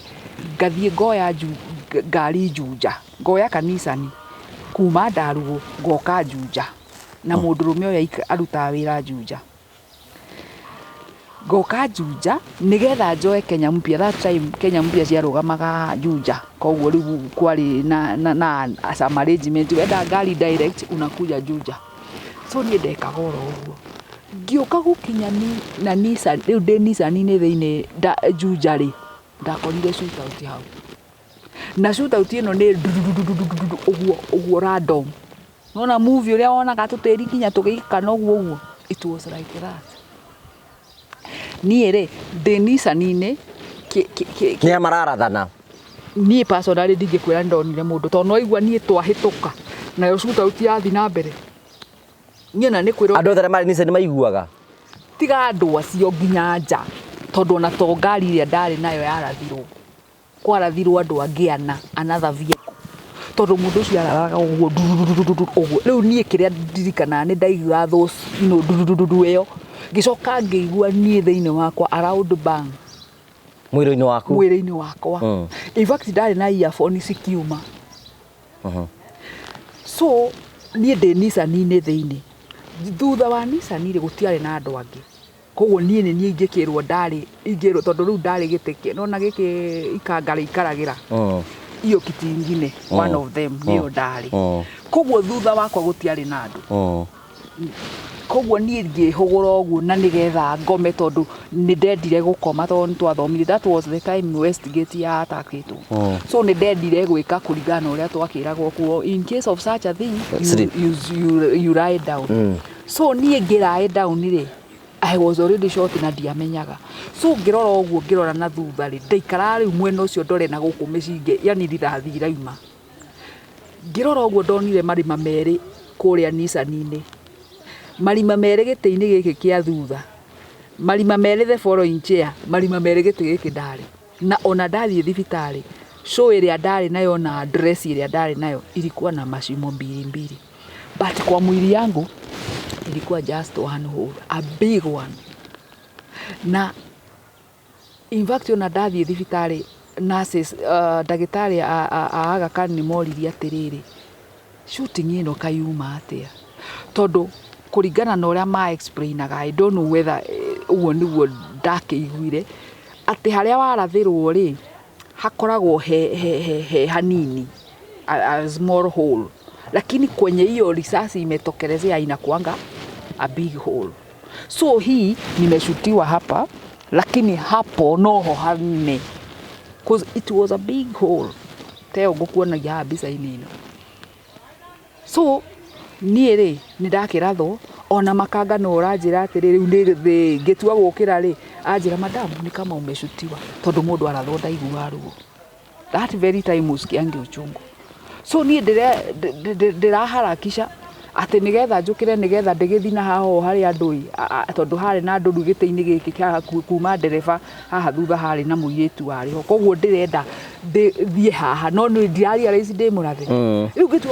ngathiĩ ngoya ngari Juja ngoya kanicani kuma Ndarugu ngoka Juja na mũndũrũme ũyũ arutaga wĩra Juja. Ngoka Juja nĩgetha njoe Kenya Mpya. That time Kenya Mpya ciarũgamaga Juja koguo rĩu kwarĩ na some arrangement wenda ngari direct unakuja Juja. So niĩ ndekaga oro ũguo. Ngĩũka gũkinya na Nissan rĩu ndĩ Nissan-inĩ thĩinĩ Juja rĩ ndakorire shootout hau. Na shootout ĩno nĩ ndudududududu ũguo ũguo random. Nĩwona movie ũrĩa wonaga tũtĩri nginya tũgĩikana ũguo ũguo. It was like that. Niĩ rĩ ndĩ Nissan-inĩ Nĩa mararathana? Niĩ personally ndingĩkwĩra nĩndonire mũndũ tondũ nĩwaigua niĩ twahĩtũka nayo shootout yathiĩ na mbere. Niĩ ona nĩ kwĩrwo Andũ othe arĩa marĩ Nissan maiguaga? Tiga andũ acio nginya nja tondũ ona to ngari ĩrĩa ndarĩ nayo yarathirwo. Kwarathirwo andũ angĩ ana another vehicle tondũ mũndũ ũcio araraga ũguo ndududududu ũguo. Rĩu niĩ kĩrĩa ndirikanaga nĩ ndaiguaga those you know ndudududu ĩyo Ngĩcoka ngĩigua niĩ thĩinĩ wakwa a loud bang. Mwĩrĩ-inĩ waku. Mwĩrĩ-inĩ wakwa. In fact, ndarĩ na earphone cikiuma. So niĩ ndĩ Nissan-inĩ thĩinĩ, thutha wa Nissan rĩ, gũtiarĩ na andũ angĩ, koguo niĩ nĩ niĩ ingĩkĩrwo ndarĩ ingĩrwo, tondũ rĩu ndarĩ gĩtĩ nona gĩkĩ ikanga rĩikaragĩra, hiyo kiti ingine, one of them nĩyo ndarĩ. Koguo thutha wakwa gũtiarĩ na andũ. Koguo niĩ ngĩhũgũra ũguo na nĩgetha ngome, tondũ nĩ ndendire gũkoma, tondũ nĩ twathomire, that was the time Westgate ya attackĩtwo. So nĩ ndendire gwĩka kũringana na ũrĩa twakĩragwo kuo, in case of such a thing you, Sleep. you lie down. So niĩ ngĩ lie down rĩ, I was already shot na ndiamenyaga. So ngĩrora ũguo, ngĩrora na thutha rĩ, ndaikaraga rĩu mwena ũcio ndore na gũkũ mĩcinge, yani rithathi irauma. Ngĩrora ũguo ndonire marima merĩ kũrĩa Nissan-inĩ, marima merĩ gĩtĩ-inĩ gĩkĩ kĩa thutha, marima merĩ the following chair, marima merĩ gĩtĩ gĩkĩ ndarĩ. Na ona ndathiĩ thibitarĩ, show ĩrĩa ndarĩ nayo na dress ĩrĩa ndarĩ nayo ilikuwa na mashimo mbili mbili, but kwa mwili yangu ilikuwa just one hole, a big one. Na in fact, ona ndathiĩ thibitarĩ, nurses, ndagĩtarĩ a Aga Khan nĩ moririe atĩrĩrĩ, shooting ĩno kayuma atĩa, tondũ kũringana na ũrĩa ma explainaga, I don't know whether ũguo nĩguo ndakĩiguire, atĩ harĩa warathĩrwo rĩ, hakoragwo he hanini, a small hole, lakini kwenye hiyo risasi imetokelezea inakuanga a big hole. So hii nimeshutiwa hapa, lakini hapo noho hanene, 'cause it was a big hole teo ngũkuonagia haha mbica-inĩ ĩno. So niĩ rĩ, nĩ ndakĩrathwo, ona makanga no ũranjĩra atĩrĩ, rĩu nĩ ngĩtua gũkĩra rĩ, anjĩra, "Madam, ni kama umeshutiwa," tondũ mũndũ arathwo ndaiguaga ruo that very time, usikiange uchungu. So niĩ ndĩraharakisha atĩ nĩgetha njũkĩre, nĩgetha ndĩgĩthiĩ na haha ũũ harĩa andũ ĩ, tondũ harĩ na andũ rĩu gĩtĩ-inĩ gĩkĩ kĩa kuma ndereba haha thutha harĩ na mũirĩtu warĩ ho, koguo ndĩrenda thiĩ haha, no nĩ ndirarealize ndĩ mũrathe. Rĩu ngĩtua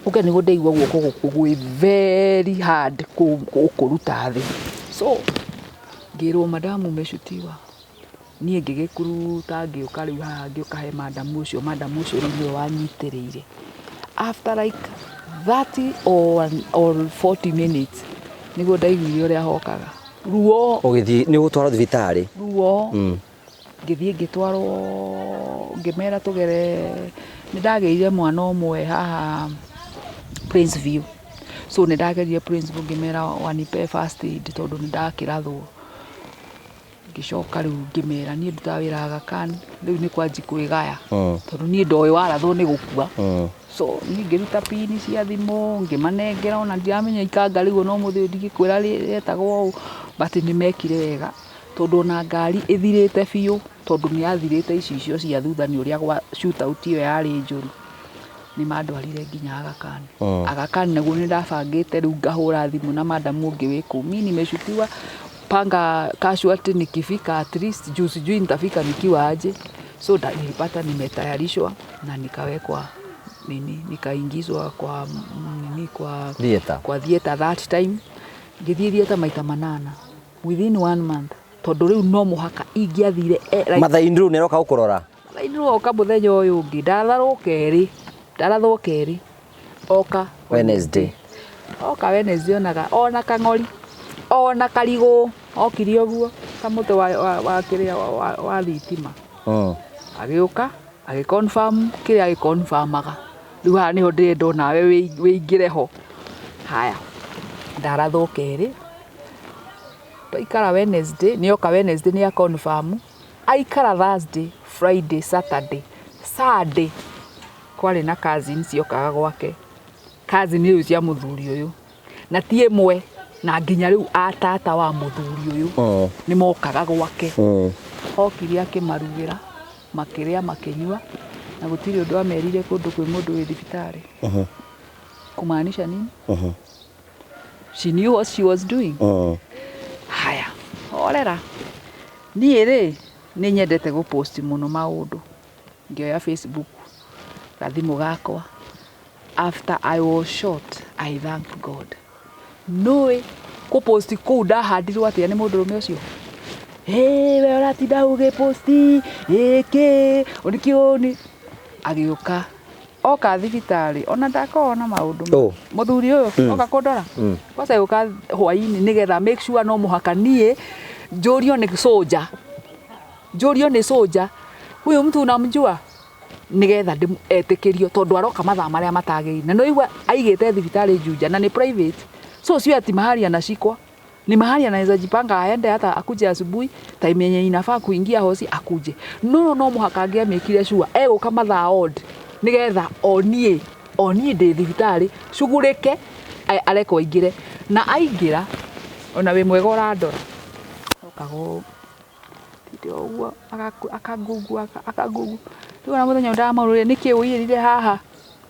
ũke nĩguo ndaigua guoko gũkũ gwĩ very hard kũruta thĩ. So ngĩrwo, "Madamu, umeshutiwa." Niĩ ngĩgĩkuruta ngĩũka rĩu haha, ngĩũka he madamu ũcio. Madamu ũcio rĩu nĩwe wanyitĩrĩire. After like 30 or 40 minutes nĩguo ndaiguire ũrĩa hokaga ruo. Ũgĩthiĩ nĩ ũgũtwarwo thibitarĩ? Ruo. Ngĩthiĩ ngĩtwarwo, ngĩmera tũgere, nĩ ndagĩire mwana ũmwe haha Prince View, so nĩ ndagerire Prince View, ngĩmera wanipe first aid tondũ nĩ ndakĩrathwo. Ngĩcoka rĩu ngĩmera niĩ ndutaga wĩra Aga Khan, rĩu nĩ kwanji kwĩgaya, tondũ niĩ ndoĩ warathwo nĩ gũkua. So niĩ ngĩruta pini cia thimũ ngĩmanengera, ona ndiramenya ikanga rĩu ona ũmũthĩ ũyũ ndingĩkwĩra rĩetagwo ũũ, but nĩ mekire wega, tondũ ona ngari ĩthirĩte biũ, tondũ nĩ yathirĩte icicio cia thutha nĩ ũrĩa gwa shootout ĩyo yarĩ njũru. Nĩ mandwarire nginya Aga Khan. Aga Khan naguo nĩ ndabangĩte rĩu ngahũra thimũ na madamu ũngĩ wĩ kũu, mi nimeshutiwa, panga casualty nikifika, at least juu sijui nitafika nikiwa aje. So nilipata nimetayarishwa na nikawekwa nini, nikaingizwa kwa nini, kwa Theatre. Kwa theatre. That time ngĩthiĩ theatre maita manana within one month, tondũ rĩu no mũhaka ingĩathire like, Mathaini rĩu nĩ aroka gũkũrora? Mathaini rĩu oka mũthenya ũyũ ũngĩ, ndaratharwo kerĩ, ndarathwo kerĩ, oka Wednesday. Oka Wednesday, onaga ona kang'ori ona karigũ okire ũguo ta mũtĩ wa kĩrĩa wa thitima. Agĩũka agĩconfirm kĩrĩa agĩconfirmaga. Rĩu haha nĩho ndĩrenda onawe wĩingĩre ho. Haya, ndarathwo kerĩ, twaikara Wednesday, nĩoka Wednesday, nĩ aconfirm, aikara Thursday, Friday, Saturday, Sunday kwarĩ na cousin ciokaga gwake, cousin rĩu cia mũthuri ũyũ, na ti ĩmwe, na nginya rĩu atata wa mũthuri ũyũ nĩ mokaga gwake. Okire akĩmarugĩra, makĩrĩa, makĩnyua, na gũtirĩ ũndũ amerire kũndũ kwĩ mũndũ wĩ thibitarĩ. Kumaanisha nini? She knew what she was doing. Haya, horera. Niĩ rĩ, nĩ nyendete gũpost mũno maũndũ, ngĩoya Facebook gathimũ gakwa after I was shot, I thank God. Nũĩ Kũposti kũu ndahandirwo atĩa nĩ mũndũrũme ũcio? Hey, we ũratinda ũgĩposti ĩkĩ ũnĩkĩ ũni. Agĩũka oka thibitarĩ ona ndakoragwo na maũndũ. Oh. Mũthuri ũyũ oka kũndora kwanza agĩũka hwainĩ nĩgetha make sure no mũhaka niĩ njũrio nĩ soldier, njũrio nĩ soldier, huyu mtu unamjua, nĩgetha etĩkĩrio tondũ aroka mathaa marĩa matagĩrĩire. Na nĩwaigua aigĩte thibitarĩ Juja na nĩ private, so sio ati mahali anashikwa, ni mahali anaweza jipanga aende hata akuje asubuhi time yenye inafaa kuingia hosi akuje. No no mũhaka angĩamĩkire sure egũka mathaa odd nĩgetha onie onie ndĩ thibitarĩ cugurĩke arekwo aingĩre. Na aingĩra ona wĩ mwega ũrandora okaga tinde ũguo akangungua akangungua. Rĩu ona mũthenya ndamũrũrire nĩkĩ ũiyĩrire haha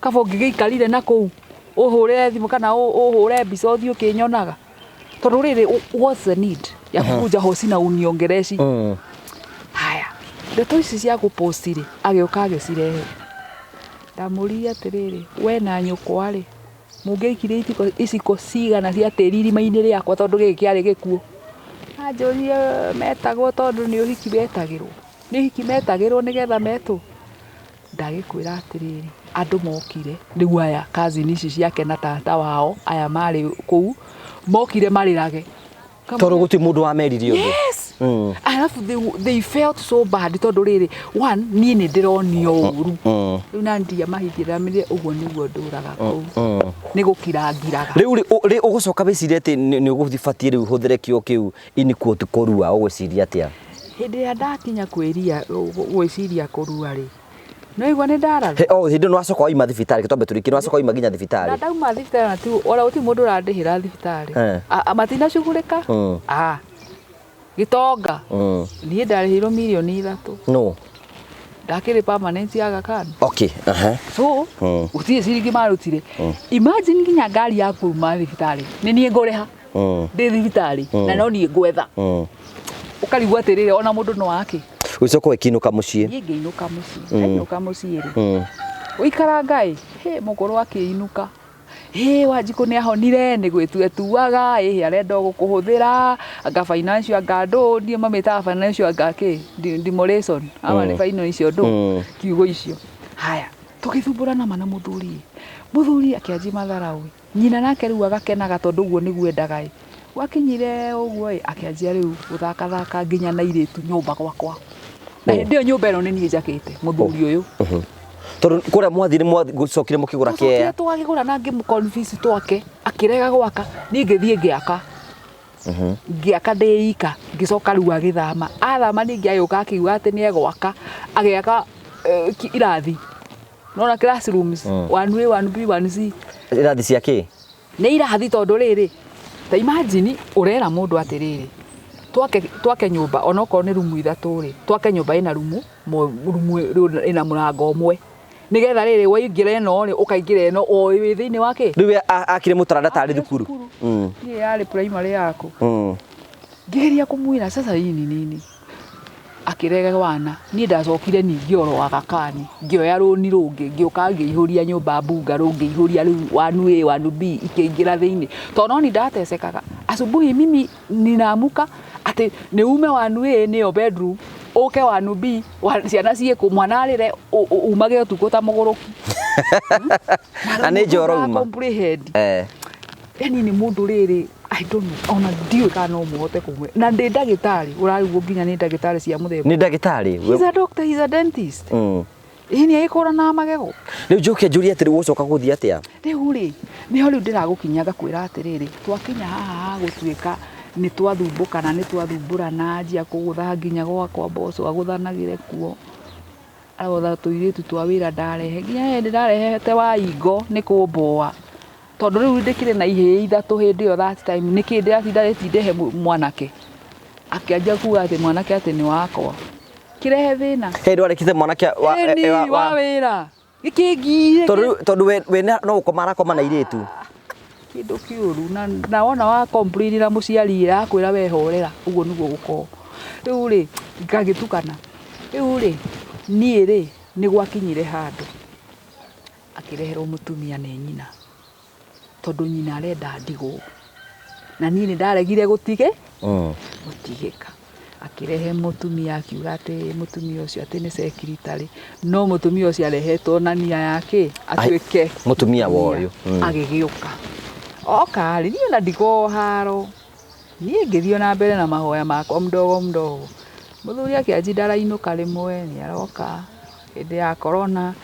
kaba ũngĩgĩikarire na kũu ũhũrĩre thimũ kana ũhũre mbica ũthiĩ ũkĩnyonaga, tondũ rĩrĩ what's the need ya kukuja hosi na uniongereshi? Haya, ndeto ici cia gũposti rĩ, agĩũka agĩcirehe. Ndamũririe atĩrĩrĩ, we na nyũkwa rĩ, mũngĩaikirie iciko cigana cia tĩri irima-inĩ rĩakwa tondũ gĩkĩ kĩarĩ gĩkuũ? Anjũririe metagwo tondũ nĩ ũhiki metagĩrwo, nĩ ũhiki metagĩrwo nĩgetha metwo. Ndagĩkwĩra atĩrĩrĩ, andũ mokire rĩu aya cousin ici ciake na tata wao aya marĩ kũu mokire marĩrage. Tondũ gũtirĩ mũndũ wamerire ũndũ. Yes. Alafu they felt so bad tondũ rĩrĩ, one, niĩ nĩ ndĩronio ũru. Rĩu na ndiamahithire, ndamĩrire ũguo nĩguo ndũraga kũu. Nĩ gũkirangiraga. Rĩu rĩ ũgũcoka wĩcirie atĩ nĩ ũgũbatiĩ rĩu hũthĩre kĩo kĩu in quote kũrua, ũgwĩciria atĩa? Hĩndĩ ĩrĩa ndakinya kwĩria gwĩciria kũrua rĩ, no igua nĩ ndaratha. He, oh, hĩndĩ ĩyo nĩ wacoka waima thibitarĩ, twambe tũrĩkie, nĩ wacoka waima nginya Na thibitarĩ. ndauma thibitarĩ na ti ona gũtirĩ mũndũ ũrandĩhĩra thibitarĩ. Matinacugurĩka. Ah. Gĩtonga. Niĩ ndarĩhĩirwo mirioni 3. No. Ndakĩrĩ permanent ya Aga Khan. Okay. Aha. So, gũtirĩ ciringi marutire. Imagine nginya ngari ya kuma thibitarĩ nĩ niĩ ngũrĩha. Ndĩ thibitarĩ na no niĩ ngwetha. Ũkarigwo atĩrĩrĩ, ona mũndũ no ake. Ũcoka ũgĩkĩinũka mũciĩ. Niĩ ngĩinũka mũciĩ. Ndainũka mũciĩ rĩ, ũikaranga ĩ, hĩ mũkũrũ akĩinũka. Hĩ Wanjikũ nĩ ahonire, nĩ gwĩtua etuaga, ĩhĩ arenda o gũkũhũthĩra, anga financial anga ndũ, niĩ mamĩtaga financial anga kĩ, demolition, ama nĩ financial ndũ, kiugo icio. Haya, tũgĩthumbũrana ma na mũthuri. Mũthuri akĩanjia matharaũ. Nyina nake rĩu agakenaga tondũ ũguo nĩguo endaga ĩ. Gwakinyire ũguo ĩ, akĩanjia rĩu gũthakathaka nginya na airĩtu nyũmba gwakwa. Na hĩndĩ ĩyo nyũmba ĩno nĩ niĩ njakĩte, mũthuri ũyũ. Tondũ kũrĩa mwathire mwacokire mũkĩgũra Twacokire kĩea. twagĩgũra na ngĩmũ-convince twake, akĩrega gwaka, niĩ ngĩthiĩ ngĩaka. Ngĩaka ndĩ ika, ngĩcoka rĩu agĩthama. Athama ningĩ agĩũka akiuga atĩ nĩ egwaka, agĩaka irathi. Nona classrooms, 1A, 1B, 1C. Irathi cia kĩ? Nĩ irathi tondũ rĩrĩ, ta imagine ũrera mũndũ atĩrĩrĩ, twake nyũmba onokorwo nĩ rumu 3 rĩ, twake nyũmba ĩna rumu, rumu ĩna mũrango ũmwe. Nĩgetha rĩrĩ waingĩra ĩno rĩ, ũkaingĩra ĩno o wĩ thĩinĩ wa kĩ? Rĩu akire mũtaranda tarĩ thukuru. Niĩ yarĩ primary yaku. Ngĩgeria kũmwĩra sasa hii ni nini? Akĩrega wana. Niĩ ndacokire ningĩ oro Aga Khan, ngĩoya rũni rũngĩ, ngĩũka ngĩihũria nyũmba mbunga ngĩihũria rĩu 1A, 1B ikĩingĩra thĩinĩ. Tondũ no nĩ ndatesekaga. Asubuhi mimi ninaamuka atĩ nĩ ume 1A nĩyo bedroom, ũke 1B, ciana ciĩkũ, mwana arĩre, umage ũtukũ ta mũgũrũki. Na nĩ njoro uma. Comprehend. Yani nĩ mũndũ rĩrĩ, I don't know, ona ndiũĩ kana no mũhote kũmwĩra. Na ndĩ ndagĩtarĩ, ũrarigwo nginya nĩ ndagĩtarĩ cia mũthemba. Nĩ ndagĩtarĩ. He's a doctor, he's a dentist. Ĩĩ nĩ agĩkũranaga magego. Rĩu njoke njũrie atĩrĩ, ũgũcoka gũthiĩ atĩa? Rĩu rĩ, nĩho rĩu ndĩragũkinyia ngakwĩra atĩrĩrĩ, twakinya haha ha gũtuĩka nĩ twathumbũkana, nĩ twathumbũrana, anjia kũgũtha nginya gwakwa mboco agũthanagĩre kuo. Agũtha tũirĩtu twa wĩra ndarehe, nginya hĩndĩ ndarehete wa ingo nĩ kũmboa. Tondũ rĩu ndĩkĩrĩ na ihĩĩ 3 hĩndĩ ĩyo that time, nĩkĩ ndĩratinda ndĩtindehe mwanake. Akĩanjia kuga atĩ mwanake atĩ nĩ wakwa. Kĩrehe thĩna. Hĩndĩ warĩkĩte mwanake wa Ĩni, wa wĩra. Gĩkĩngiire. Tondũ we no gũkoma arakoma na airĩtu. Kĩndũ kĩũru na wona wa complain na mũciari akwĩra we horera, ũguo nĩguo gũkorwo. Rĩu rĩ, ngagĩtukana. Rĩu rĩ, niĩ rĩ, nĩ gwakinyire handũ akĩreherwo mũtumia nĩ nyina, tondũ nyina arenda ndigwo. Na niĩ nĩ ndaregire gũtige gũtigĩka. Akĩrehe mũtumia akiuga atĩ mũtumia ũcio atĩ nĩ secretary, no mũtumia ũcio arehetwo na nia yake atuĩke Mũtumia wa ũyũ. Agĩgĩũka oka rĩ, niĩ ona ndikoragwo haro, niĩ ngĩthiĩ na mbere na mahoya makwa mdogo mdogo. Mũthuri akĩanji ndarainũka rĩmwe, nĩ aroka hĩndĩ ya corona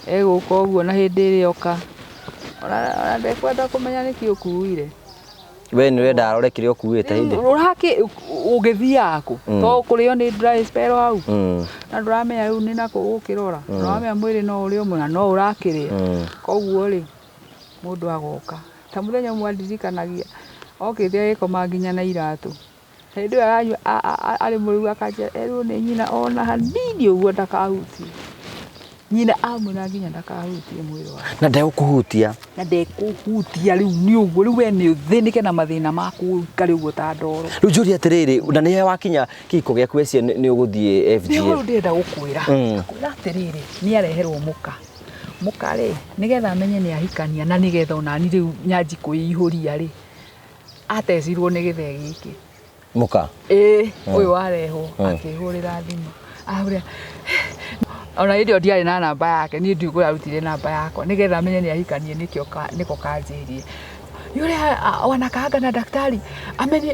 egũka ũguo, na hĩndĩ ĩrĩa oka ona ndekwenda kũmenya nĩkĩ ũkuire. We nĩ ũrenda arore kĩrĩa ũkuĩte hĩndĩ. Ũrakĩ ũgĩthiaga kũ to kũrĩo nĩ dry spell hau na ndũramenya rĩu nĩ nakũ ũgũkĩrora, ndũramenya mwĩrĩ no ũrĩ ũmwe na no ũrakĩrĩa. Koguo rĩ, mũndũ agoka ta mũthenya ũmwe andirikanagia okĩte agĩkoma nginya na iratũ. Hĩndĩ ĩyo aranyua arĩ mũrĩu, akanjĩra erwo nĩ nyina ona hanini ũguo ndakahutie. Nyina amwĩra nginya ndakahutie mwĩrĩ wake. Na ndegũkũhutia. Na ndekũhutia. Rĩu nĩ ũguo, rĩu we nĩ ũthĩnĩke na mathĩna maku, ũikare ũguo ta ndoro. Rĩu njũrie atĩrĩrĩ, na nĩ wakinya kĩhiko gĩaku ecia nĩ ũgũthiĩ Nĩho FGM? Rĩu ndĩrenda gũkwĩra. Kwĩra atĩrĩrĩ, nĩ areherwo mũka. Mũka rĩ, nĩgetha amenye nĩ ahikania na nĩgetha onani rĩu nyanji kwĩihũria rĩ, atecirwo nĩ gĩthee gĩkĩ. Mũka. Ĩĩ, ũyũ warehwo akĩhũrĩra thimũ, ahũrĩra, ona hĩndĩ ĩyo ndiarĩ na namba yake, niĩ ndiũĩ kũrĩa arutire namba yakwa, nĩgetha amenye nĩ ahikanie nĩkĩo nĩko kanjĩrire yule wanakaanga na daktari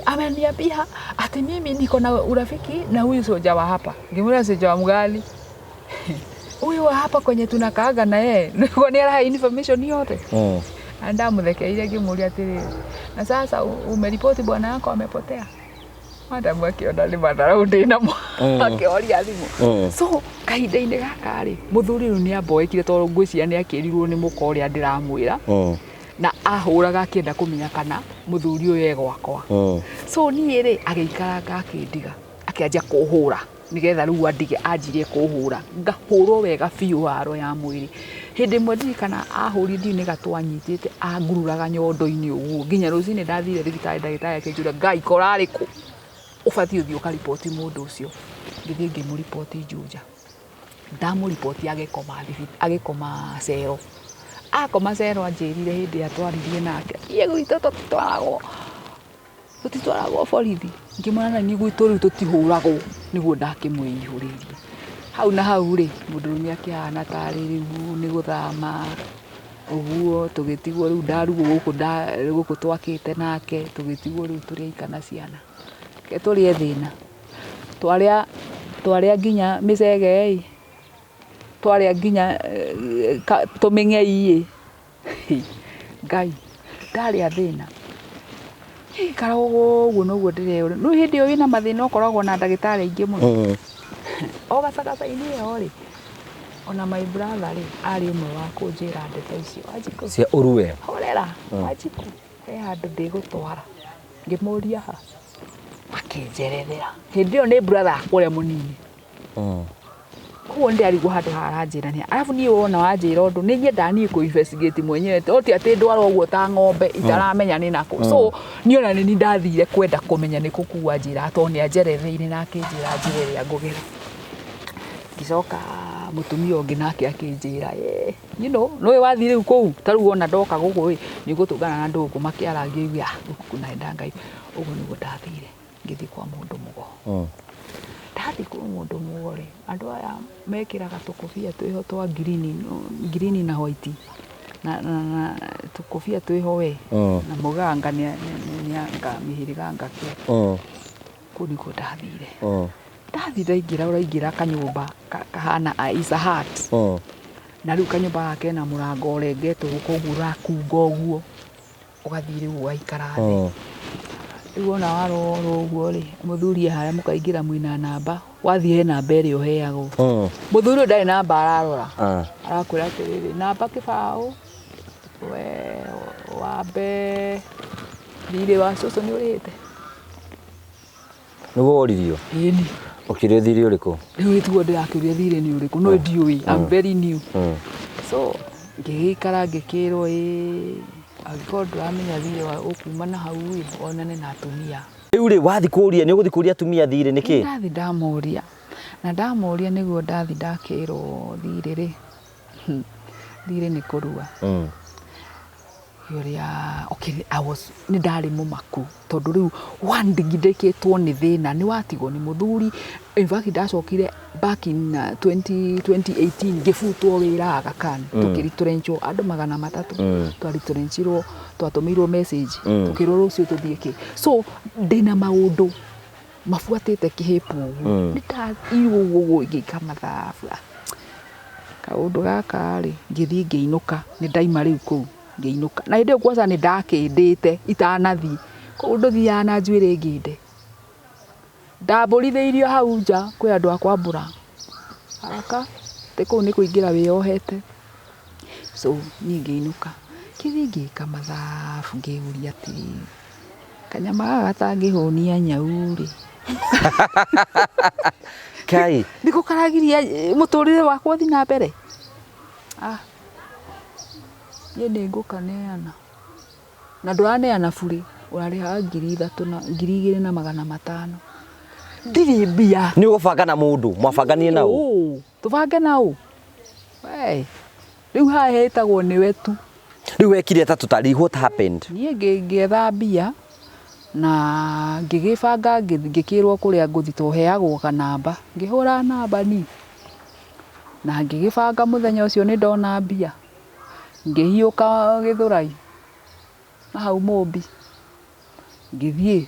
ameniambia ati mimi niko na urafiki na huyu soja wa hapa. Ngĩmwĩra, soja wa mgani? Huyu wa hapa kwenye tunakaaga na yeye. Nĩguo nĩ arahe information yote. Na ndamũthekeire ngĩmũria atĩrĩrĩ, na sasa umeripoti bwana yako amepotea? Madamu akĩona nĩ matharau ndĩnamo, akĩhoria thimũ. So kahinda-inĩ gaka rĩ, mũthuri rĩu nĩ amboekire, tondũ ngwĩciria nĩ akĩrirwo nĩ mũka ũrĩa ndĩramwĩra na ahũraga akĩenda kũmenya kana mũthuri ũyũ e gwakwa. So niĩ rĩ, agĩikaranga akĩndiga, akĩanjia kũhũra nĩgetha rĩu andige. Anjirie kũhũra, ngahũrwo wega biũ haro ya mwĩrĩ. Hĩndĩ ĩmwe ndirikana ahũrire, ndiũĩ nĩ gatũ anyitĩte, angururaga nyondo-inĩ ũguo nginya rũcinĩ. Ndathire thibitarĩ, ndagĩtarĩ akĩnjũria, Ngai korarĩ kũ, ũbatiĩ ũthiĩ ũkariboti mũndũ ũcio. Ngĩthiĩ ngĩmũriboti Juja. Ndamũriboti agĩkoma cero. Akoma cero anjĩrire hĩndĩ ĩrĩa twaririe nake, niĩ gwitũ tũtitwaragwo borithi. Ngĩmwĩra na niĩ gwitũ rĩu tũtihũragwo. Nĩguo ndakĩmwĩihũrĩirie hau na hau rĩ, mũndũrũme akĩhana tarĩ rĩu nĩ gũthama ũguo, tũgĩtigwo rĩu ndarugwo gũkũ gũkũ twakĩte nake, tũgĩtigwo rĩu tũrĩ aika na ciana. Reke tũrĩe thĩna, twarĩa twarĩa nginya mĩcege ĩ, twarĩa nginya tũmĩng'ei ĩ. Ngai, ndarĩa thĩna ikara ũguo noguo ndĩreyũria. Rĩu hĩndĩ ĩyo wĩna mathĩna ũkoragwo na ndagĩtarĩ aingĩ mũno o gacagaca-inĩ ĩyo rĩ. Ona my brother rĩ, arĩ ũmwe wa kũnjĩra ndeto icio, Wanjikũ, cia ũrue. Horera Wanjikũ, he handũ ndĩgũtwara. Ngĩmũria ha, akĩnjerethera. Hĩndĩ ĩyo nĩ brother yakwa ũrĩa mũnini. Koguo nĩndarigwo handũ haranjĩra nĩ arabu. Niĩ wona wanjĩra ũndũ, nĩ nyendaga niĩ kũ investigate mwenyewe, to ti atĩ ndwara ũguo ta ng'ombe itaramenya nĩ nakũ. So niĩ ona nĩ ndathire kwenda kũmenya nĩ kũ kuu anjĩra, tondũ nĩ anjeretheire na akĩnjĩra njĩra ĩrĩa ngũgera. Ngĩcoka mũtumia ũngĩ nake akĩnjĩra, nĩũĩ wathiĩ rĩu kũu, ta rĩu wona ndoka gũkũ ĩ, nĩ ũgũtũngana na andũ gũkũ makĩarangia, igue ah gũkũ na Ngai. Ũguo nĩguo ndathire ngĩthiĩ kwa mũndũ mũgo. Ndathiĩ kwa mũndũ mũgo rĩ, andũ aya mekĩraga tũkobia twĩho twa green, green na white na tũkobia twĩho we na mũganga nĩ anga mĩhĩrĩga anga kĩ. Kũu nĩkuo ndathire. Ndathiĩ ndaingĩra, ũraingĩra kanyũmba kahana is a hut. Na rĩu kanyũmba gaka kena mũrango ũrengetwo gũkũ ũguo, ũrakunga ũguo, ũgathiĩ rĩu ũgaikara thĩ. Rĩu wona warora ũguo rĩ, mũthuri e harĩa, mũkaingĩra mwĩna namba, wathiĩ he namba ĩrĩa ũheagwo. Mũthuri ũyũ ndarĩ namba ararora. Arakwĩra atĩrĩrĩ, namba kĩbaũ we wambe thirĩ wa cũcũ nĩ ũrĩhĩte. Nĩguo woririo? Ĩni. Ũkĩũrio thirĩ ũrĩkũ? Rĩu ĩtiguo ndĩrakĩũria thirĩ nĩ ũrĩkũ, no ndiũĩ. I'm very new. So ngĩgĩikara ngĩkĩrwo, ĩ angĩkorwo ndũramenya thirĩ wa ũkuma na hau ĩ, wonane na atumia. Rĩu rĩ, wathiĩ kũria, nĩ ũgũthiĩ kũria atumia thirĩ nĩkĩ? Ndathi ndamoria, na ndamoria nĩguo ndathi ndakĩrwo thirĩ rĩ, thirĩ nĩ kũrua. Ũrĩa okay, I was nĩ ndarĩ mũmaku tondũ rĩu one ndigindĩkĩtwo nĩ thĩna nĩ watigwo nĩ mũthuri. In fact ndacokire back in 20, 2018 ngĩbutwo wĩra Aga Khan. Tũkĩritũrenchwo andũ 300. Twaritũrenchirwo, twatũmĩirwo message tũkĩrwo rũciũ tũthiĩ kĩ. So ndĩna maũndũ mabuatĩte kĩhĩpu ũguo. Nĩ ndathirwo ũguo ngĩka mathabu, kaũndũ gaka rĩ, ngĩthiĩ ngĩinũka, nĩ ndaima rĩu kũu ngĩinũka. Na hĩndĩ ĩyo kwanza nĩ ndakĩndĩte itanathiĩ, koguo ndũthiaga na njuĩrĩ ngĩnde. Ndambũrithĩirio hau nja kwĩ andũ a kwambũra haraka, atĩ kũu nĩ kũingĩra wĩyohete. So niĩ ngĩinũka, ngĩthiĩ ngĩka mathabu ngĩũria atĩrĩrĩ, kanyama gaka gatangĩhũnia nyau rĩ, Kai. Nĩko karagiria mũtũrĩre wakwa ũthiĩ na mbere? Ah, niĩ nĩ ngũkaneana. Na ndũraneana burĩ, ũrarĩhaga 3000 na 2500. Ndirĩ mbia. Nĩ ũgũbanga na mũndũ, mwabanganie na ũ? Tũbange na ũ? We, rĩu haha hetagwo nĩwe tu. Rĩu wekire ta tũtari, what happened? Niĩ ngĩetha mbia na ngĩgĩbanga ngĩkĩrwo kũrĩa ngũthiĩ tondũ heagwo kanamba. Ngĩhũra namba ni na ngĩgĩbanga mũthenya ũcio nĩ ndona mbia. Ngĩhiũka Gĩthũrai na hau Mũmbi ngĩthiĩ.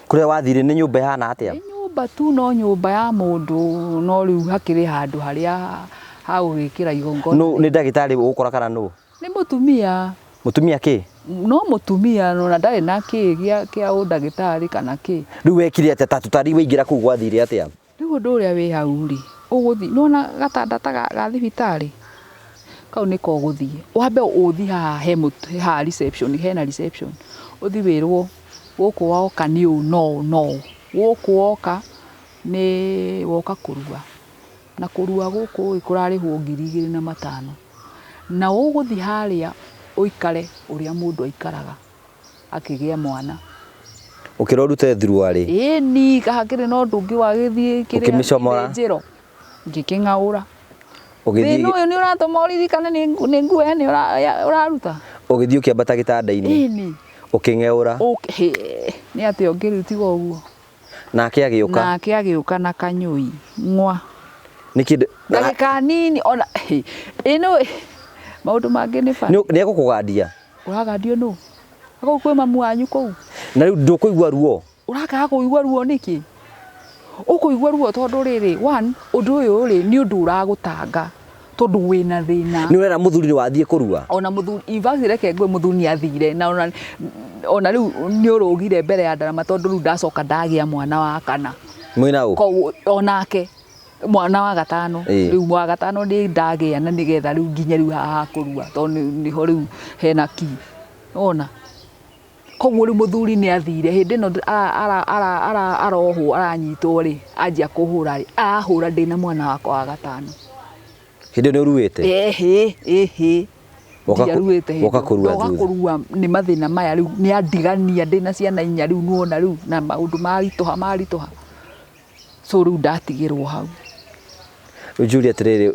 Kũrĩa wathire nĩ nyũmba ĩhana atĩa? Nĩ nyũmba tu, no nyũmba ya mũndũ, no rĩu hakĩrĩ handũ harĩa ha gũgĩkĩra igongona. Nũ nĩ ndagĩtarĩ ũgũkora kana nũ? Nĩ mũtumia. Mũtumia kĩ? No mũtumia ona ndarĩ na kĩ kĩa ũndagĩtarĩ kana kĩ. Rĩu wekire atĩa ta tũtari waingĩra kũu gwathire atĩa? Rĩu ũndũ ũrĩa wĩ hau rĩ, ũgũthiĩ nĩwona gatanda ta ga thibitarĩ, kau nĩko ũgũthiĩ. Wambe ũthiĩ haha he haha reception, hena reception, ũthiĩ wĩrwo gũkũ woka nĩ ũũ na ũũ na ũũ. Gũkũ woka nĩ woka kũrua, na kũrua gũkũ ĩ kũrarĩhwo 2500. Na ũgũthiĩ harĩa ũikare ũrĩa mũndũ aikaraga akĩgĩa mwana. Ũkĩrwo ũrute thuruarĩ? Ĩni, hakĩrĩ na ũndũ ũngĩ wagĩthiĩ kĩrĩa Ũkĩmĩcomora? gĩthĩnjĩro, ngĩkĩng'aũra. Ũgĩthiĩ Thĩna ũyũ nĩ ũratũma ũririkane nĩ nguo ĩno ũraruta? Ũgĩthiĩ ũkĩambata gĩtanda-inĩ? Ĩni. Ũkĩng'eũra? Nĩ atĩa ũngĩ rĩu tiga ũguo? Nake agĩũka? Nake agĩũka na kanyũi ng'wa. Nĩ kĩndũ ndagĩka nini ona ĩno maũndũ mangĩ nĩ bata. Nĩ egũkũgandia? Ũragandio nũ? Kũu kwĩ mamu wanyu kũu. Na rĩu ndũkũigua ruo? Ũrakaga kũigua ruo nĩkĩ? Ũkũigua ruo tondũ rĩrĩ, one, ũndũ ũyũ rĩ, nĩ ũndũ ũragũtanga tondũ wĩna thĩna. Nĩ ũrera mũthuri nĩ wathiĩ kũrua? Ona mũthuri, in fact reke ngwĩre mũthuri nĩ athire na ona rĩu nĩ ũrũgire mbere ya ndarama tondũ rĩu ndacoka ndagĩa mwana wa kana. Mwĩna ũ? Koguo onake mwana wa gatano. Rĩu wa gatano nĩ ndagĩa na nĩgetha rĩu nginye rĩu haha kũrua tondũ nĩho rĩu hena key. Wona? Koguo rĩu mũthuri nĩ athire hĩndĩ ĩno arohwo aranyitwo rĩ, anjia kũhũra rĩ, arahũra ndĩna mwana wakwa wa gatano. Hĩndĩ ĩyo nĩ ũruĩte? Ĩhĩ, ĩhĩ. Ndiaruĩte hĩndĩ Woka ĩyo. kũrua Ndoka thutha. kũrua nĩ mathĩna maya rĩu, nĩ andigania ndĩna ciana inya rĩu nĩwona rĩu na maũndũ maritũha maritũha. So rĩu ndatigĩrwo hau. Rĩu njũrie atĩrĩrĩ,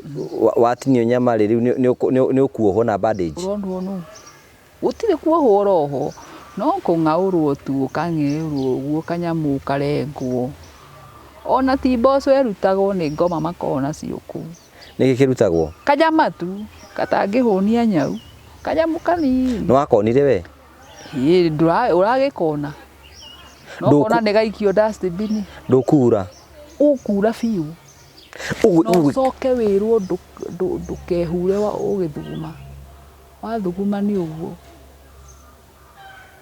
watinio nyama rĩ, rĩu nĩ ũkuohwo na bandage? Ũronwo nũ? Gũtirĩ kuohwo ũrohwo, no kũng'aũrwo tu, ũkang'eũrwo ũguo kanyamũ karengwo. Ona ti mboco ĩrutagwo nĩ ngoma makoragwo nacio kũu. Nĩkĩ kĩrutagwo? Kanyama tu, katangĩhũnia nyau. Kanyamũ kanini. Nĩ wakonire we? Ĩĩ, ũragĩkona. No kona nĩ gaikio dustbin. Ndũkura? Ũkura biũ. No ũcoke wĩrwo ndũkehure ũgĩthuguma. Wathuguma nĩ ũguo.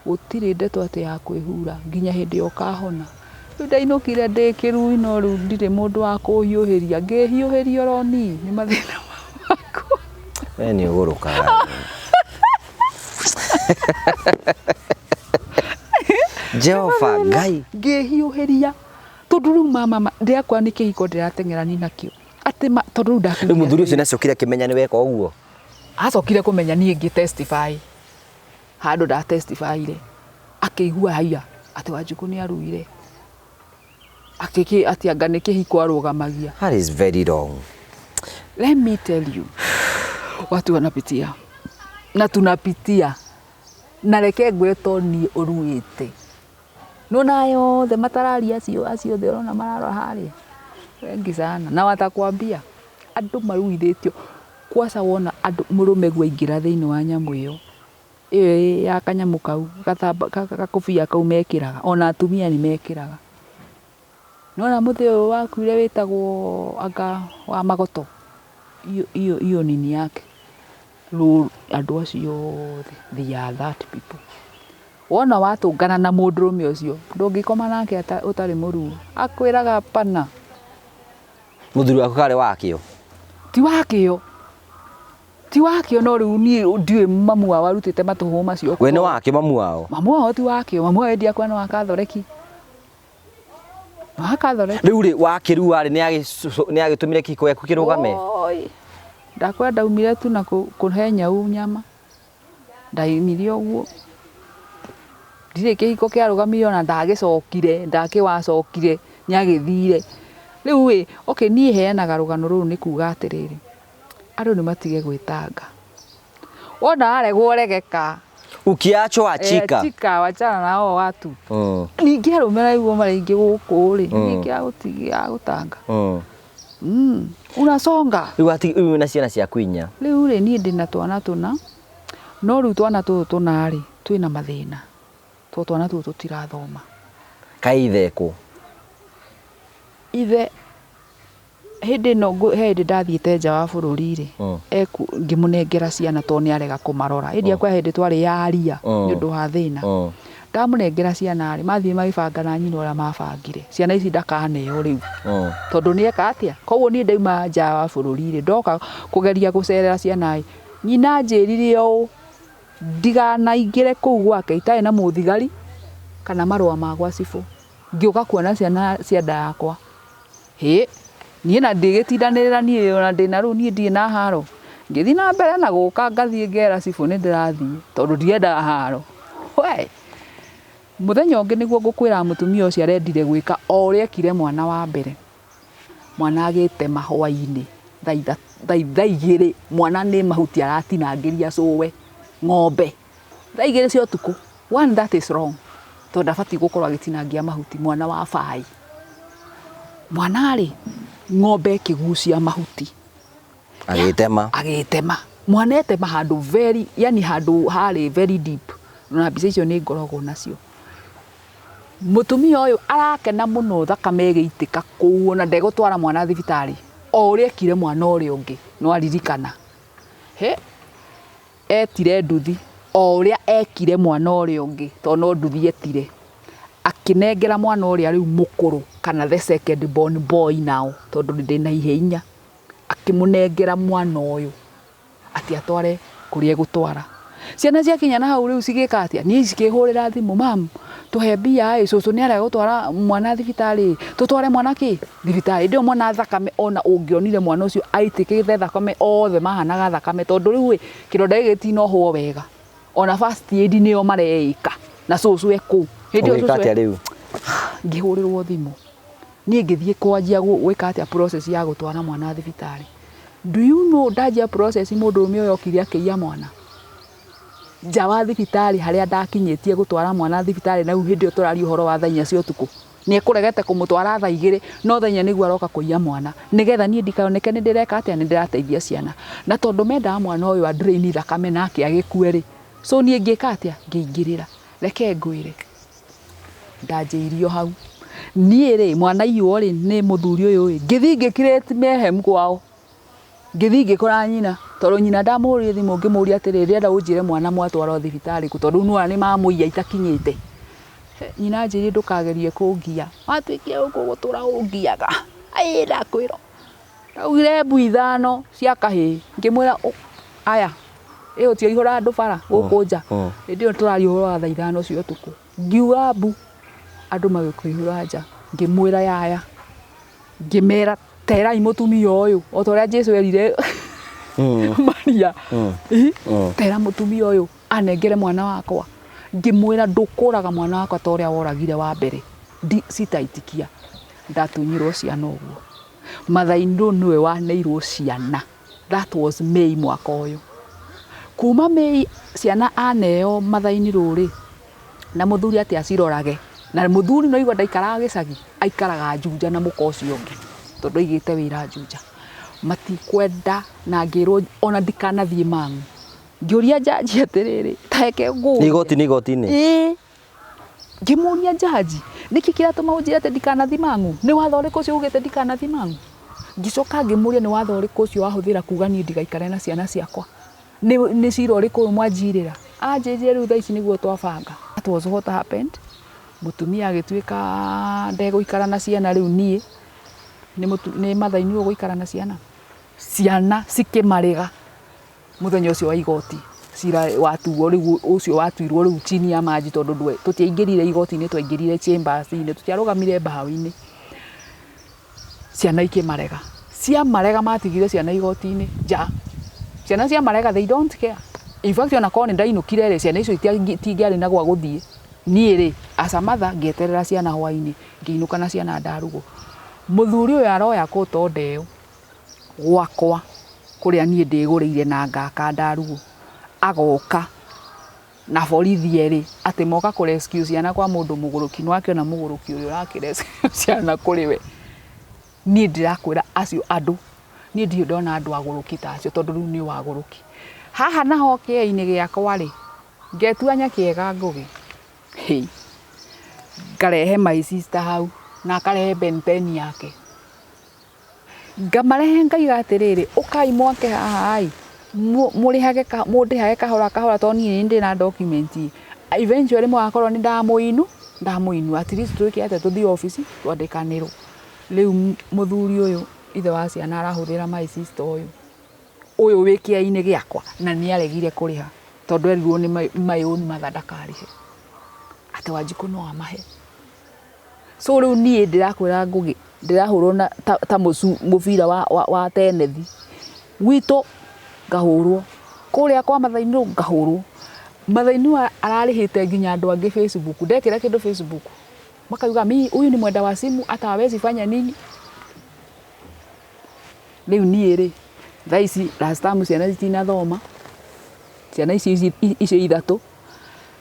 Gũtirĩ ndeto atĩ ya kwĩhura nginya hĩndĩ ĩrĩa ũkahona. Rĩu ndainũkire ndĩ kĩrui no rĩu ndirĩ mũndũ wa kũhiũhĩria. Ngĩhiũhĩria oro niĩ nĩ mathĩna makwa. We nĩ ũgũrũkaga. Jehova Ngai. Ngĩhiũhĩria tondũ rĩu mama ndĩrakora nĩ kĩhiko ndĩrateng'erania nakĩo. Atĩ tondũ rĩu ndakinyire Rĩu mũthuri ũcio nĩacokire akĩmenya nĩ weka ũguo? Acokire kũmenya niĩ ngĩ testify. Handũ nda testifyire. Akĩigua haiya atĩ Wanjikũ nĩ aruire. Akĩkĩ atĩ anga nĩ kĩhiko arũgamagia. That is very wrong. Let me tell you. Watu wanapitia. Na tunapitia. Na reke ngwĩre to niĩ ũruĩte. Nĩwona aya othe matararia acio acio othe ũrona mararora harĩa wengi sana na watakwambia andũ maruithĩtio kwaca wona andũ mũrũme guaingĩra thĩinĩ wa nyamũ ĩyo ĩyo ya kanyamũ kau gathamba gakobia kau mekĩraga ona atumia nĩ mekĩraga. Nĩwona mũthĩ ũyũ wakuire wĩtagwo anga wa magoto hiyo hiyo nini yake rũ andũ acio othe they are that people. Wona watũngana na mũndũrũme ũcio ndũngĩkoma nake ũtarĩ mũruu akwĩraga pana. Mũthuri waku karĩ wakĩo? Ti wakĩo, ti wakĩo no rĩu niĩ ndiũĩ mamu wao arutĩte matũhũ macio. We nĩ wakĩo mamu wao? Mamu wao ti wakĩo, mamu wao endia kwa nĩ wa kathoreki. Nĩ wa kathoreki. Rĩu rĩ wakĩrua rĩ nĩ agĩtũmire kĩhiko gĩaku kĩrũgame? Oi, ndakwĩra ndaumire tu na kũhe nyau nyama. Ndaumire ũguo. Ndirĩ kĩhiko kĩarũgamire ona ndagĩcokire, ndakĩwacokire, nĩ agĩthire. Rĩu ĩ, okay niĩ heanaga rũgano rũrũ nĩ kuga atĩrĩrĩ, andũ nĩ matige gwĩtanga. Wona waregwo regeka. Ukiachwa achika. Achika, wachana na hao watu. Ningĩ arũme raiguo marĩ aingĩ gũkũ rĩ, nĩkĩ agũtanga. Unasonga. Rĩu rĩu wĩna ciana ciaku inya. Rĩu rĩ niĩ ndĩna twana tũna, no rĩu twana tũtũ tũna rĩ, twĩna mathĩna. Tondũ twana tũtũ tũtirathoma. Kaĩ ithe kũ? Ithe hĩndĩ ĩno he hĩndĩ ndathiĩte nja wa bũrũri rĩ, ngĩmũnengera ciana tondũ nĩ arega kũmarora. Hĩndĩ ĩyo kwa hĩndĩ twarĩ yaria nĩ ũndũ wa thĩna. Ndamũnengera ciana rĩ, mathiĩ magĩbanga na nyina ũrĩa mabangire. Ciana ici ndakaneo rĩu. Tondũ nĩ eka atĩa? Koguo niĩ ndauma nja wa bũrũri rĩ, ndoka kũgeria gũcerera ciana ĩ, nyina anjĩrire ũũ, ndiganaingĩre kũu gwake itarĩ na mũthigari kana marũa ma gwa cibũ. Ngĩũka kuona ciana cia nda yakwa. Hĩ, niĩ na ndĩgĩtindanĩrĩra niĩ ona ndĩna rĩu niĩ ndirĩ na haro. Ngĩthiĩ na mbere na gũka ngathiĩ ngera cibũ nĩ ndĩrathiĩ tondũ ndiendaga haro. We, mũthenya ũngĩ nĩguo ngũkwĩra mũtumia ũcio arendire gwĩka o ũrĩa ekire mwana wa mbere. Mwana agĩtema hwaĩ-inĩ thaa igĩrĩ mwana nĩ mahuti aratinangĩria cũwe ng'ombe thaa igĩrĩ cia ũtukũ. One, that is wrong tondũ ndabatiĩ gũkorwo agĩtinangia mahuti mwana wa baĩ. Mwana rĩ, ng'ombe ĩkĩgucia mahuti. Agĩtema. Agĩtema. Mwana etema handũ very, yani handũ harĩ very deep. Na mbica icio nĩ ngoragwo nacio. Mũtumia ũyũ arakena mũno thakame ĩgĩitĩka kũu ona ndegũtwara mwana thibitarĩ. O ũrĩa ekire mwana ũrĩa ũngĩ no aririkana. He, etire nduthi o ũrĩa ekire mwana ũrĩa ũngĩ tondũ no nduthi etire. Akĩnengera mwana ũrĩa rĩu mũkũrũ kana the second born boy now tondũ ndĩna ihĩĩ inya. Akĩmũnengera mwana ũyũ atĩ atware kũrĩa egũtwara. Ciana ciakinya na hau rĩu cigĩka atĩa? Niĩ cikĩhũrĩra thimũ, mam, tũhe mbia ĩ, cũcũ nĩ arega gũtwara mwana thibitarĩ, tũtware mwana kĩ? Thibitarĩ. Hĩndĩ ĩyo mwana thakame ona ũngĩonire mwana ũcio aitĩkĩte thakame othe mahanaga thakame tondũ rĩu ĩ, kĩronda gĩkĩ gĩtinohwo wega. Ona first aid nĩyo mareĩka na cũcũ e kũu. Hĩndĩ ĩyo cũcũ atĩa rĩu? Ngĩhũrĩrwo thimũ. Niĩ ngĩthiĩ kwanjia gwĩka atĩa process ya gũtwara mwana thibitarĩ. Do you know ndanjia process mũndũrũme ũyũ okire akĩiya mwana? Nja wa thibitarĩ harĩa ndakinyĩtie gũtwara mwana thibitarĩ na rĩu hĩndĩ ĩyo tũraria ũhoro wa thaa inya cia ũtukũ. Nĩ ekũregete kũmũtwara thaa igĩrĩ no thaa inya nĩguo aroka kũiya mwana nĩgetha niĩ ndikoneke nĩ ndĩreka atĩa nĩ ndĩrateithia ciana. Na tondũ mendaga mwana ũyũ a drain thakame nake agĩkue rĩ, so niĩ ngĩka atĩa? Ngĩingĩrĩra. Reke ngwĩre, ndanjĩirio hau. Niĩ rĩ, mwana aiywo rĩ, nĩ mũthuri ũyũ rĩ, ngĩthiĩ ngĩ create mayhem kwao. Ngĩthiĩ ngĩkora nyina tondũ nyina ndamũhũrĩire thimũ ngĩmũria atĩrĩrĩ ndĩrenda ũnjĩre mwana mwatwara thibitarĩ kũ tondũ rĩu nĩwona nĩ mamũiya itakinyĩte. Nyina anjĩrire ndũkagerie kũngia, watuĩkire gũkũ ũgũtũra ũngiaga. Ĩ ndakwĩra. Ndaugire mbu ithano cia kahĩĩ ngĩmwĩra aya ĩyo tiaihũra andũ bara gũkũ nja. Hĩndĩ ĩyo tũraria ũhoro wa thaa ithano cia ũtukũ. Ngiuga mbu andũ magĩkĩihũra nja ngĩmwĩra yaya ngĩmera terai mũtumia ũyũ o ta ũrĩa Jesũ erire Maria. Tera mũtumia ũyũ anengere mwana wakwa. Ngĩmwĩra ndũkũraga mwana wakwa ta ũrĩa woragire wa mbere. Citaitikia. Ndatunyirwo ciana ũguo. Mother-in-law nĩwe waneirwo ciana. That was May mwaka ũyũ. Kuma Mĩĩ ciana aneo mathaini rũrĩ na mũthuri atĩ acirorage na mũthuri no igua ndaikaraga gĩcagi aikaraga Juja na mũka ũcio ũngĩ tondũ aigĩte wĩra Juja matikwenda na ngĩrwo ona ndikanathiĩ Mang'u ngĩũria jaji atĩrĩrĩ ta reke ngũrie Igoti nĩ igoti-inĩ. Ĩĩ ngĩmũria jaji nĩkĩ kĩratũma ũnjĩre atĩ ndikanathiĩ Mang'u nĩ watho ũrĩkũ ũcio ugĩte ndikanathiĩ Mang'u ngĩcoka ngĩmũria nĩ watho ũrĩkũ ũcio wahũthĩra kuga niĩ ndigaikare na ciana ciakwa nĩ cira ũrĩkũ ũyũ mwanjirĩra anjĩrire rĩu thaa ici nĩguo twabanga. That was what happened. Mũtumia agĩtuĩka ndegũikara na ciana rĩu niĩ nĩ mathaini ũgũikara na ciana ciana cikĩmarĩga mũthenya ũcio wa igoti cira watuo rĩu ũcio watuirwo rĩu chini ya maji tondũ tũtiaingĩrire igoti-inĩ twaingĩrire chambers-inĩ tũtiarũgamire mbaũ-inĩ ciana ikĩmarega ciamarega matigire ciana igoti-inĩ nja ciana ciamarega they don't care. In fact ona korwo nĩ ndainũkire rĩ ciana icio itingĩarĩ na gwa gũthiĩ niĩ rĩ as a mother ngĩeterera ciana hwainĩ ngĩinũka na ciana ndarugwo mũthuri ũyũ aroya court order ĩyo gwakwa kũrĩa niĩ ndĩgũrĩire na ngaka ndarugwo agoka na borithi erĩ atĩ moka kũ rescue ciana kwa mũndũ mũgũrũki nĩ wakĩona mũgũrũki ũrĩa ũrakĩ rescue ciana kũrĩ we niĩ ndĩrakwĩra acio andũ niĩ ndirĩ ndona andũ agũrũki ta acio tondũ rĩu nĩ wagũrũki haha naho kĩea-inĩ gĩakwa rĩ ngetua nyakĩega ngũgĩ hey. Ngarehe my sister hau na akarehe Ben 10 yake ngamarehe ngaiga atĩrĩrĩ ũkai mwake haha ĩ mũrĩhage mũndĩhage kahora kahora tondũ niĩ nĩ ndĩ na document eventually mũgakorwo nĩ ndamũinu ndamũinu at least twĩke atĩa tũthiĩ obici twandĩkanĩrwo rĩu mũthuri ũyũ ithe wa ciana arahũthĩra my sister ũyũ ũyũ wĩ kĩea-inĩ gĩakwa na nĩ aregire kũrĩha tondũ erirwo nĩ my own mother ndakarĩhe atĩ Wanjikũ no amahe so rĩu niĩ ndĩrakwĩra Ngũgĩ ndĩrahũrwo na ta mũbira wa tenethi gwitũ ngahũrwo kũrĩa kwa Mathai-inĩ ngahũrwo Mathai-inĩ ararĩhĩte nginya andũ angĩ Facebook ndekĩra kĩndũ Facebook makauga mi huyu ni mwenda wa simu hata hawezi fanya nini rĩu niĩ rĩ thaa ici last term ciana citinathoma ciana icio icio ithatũ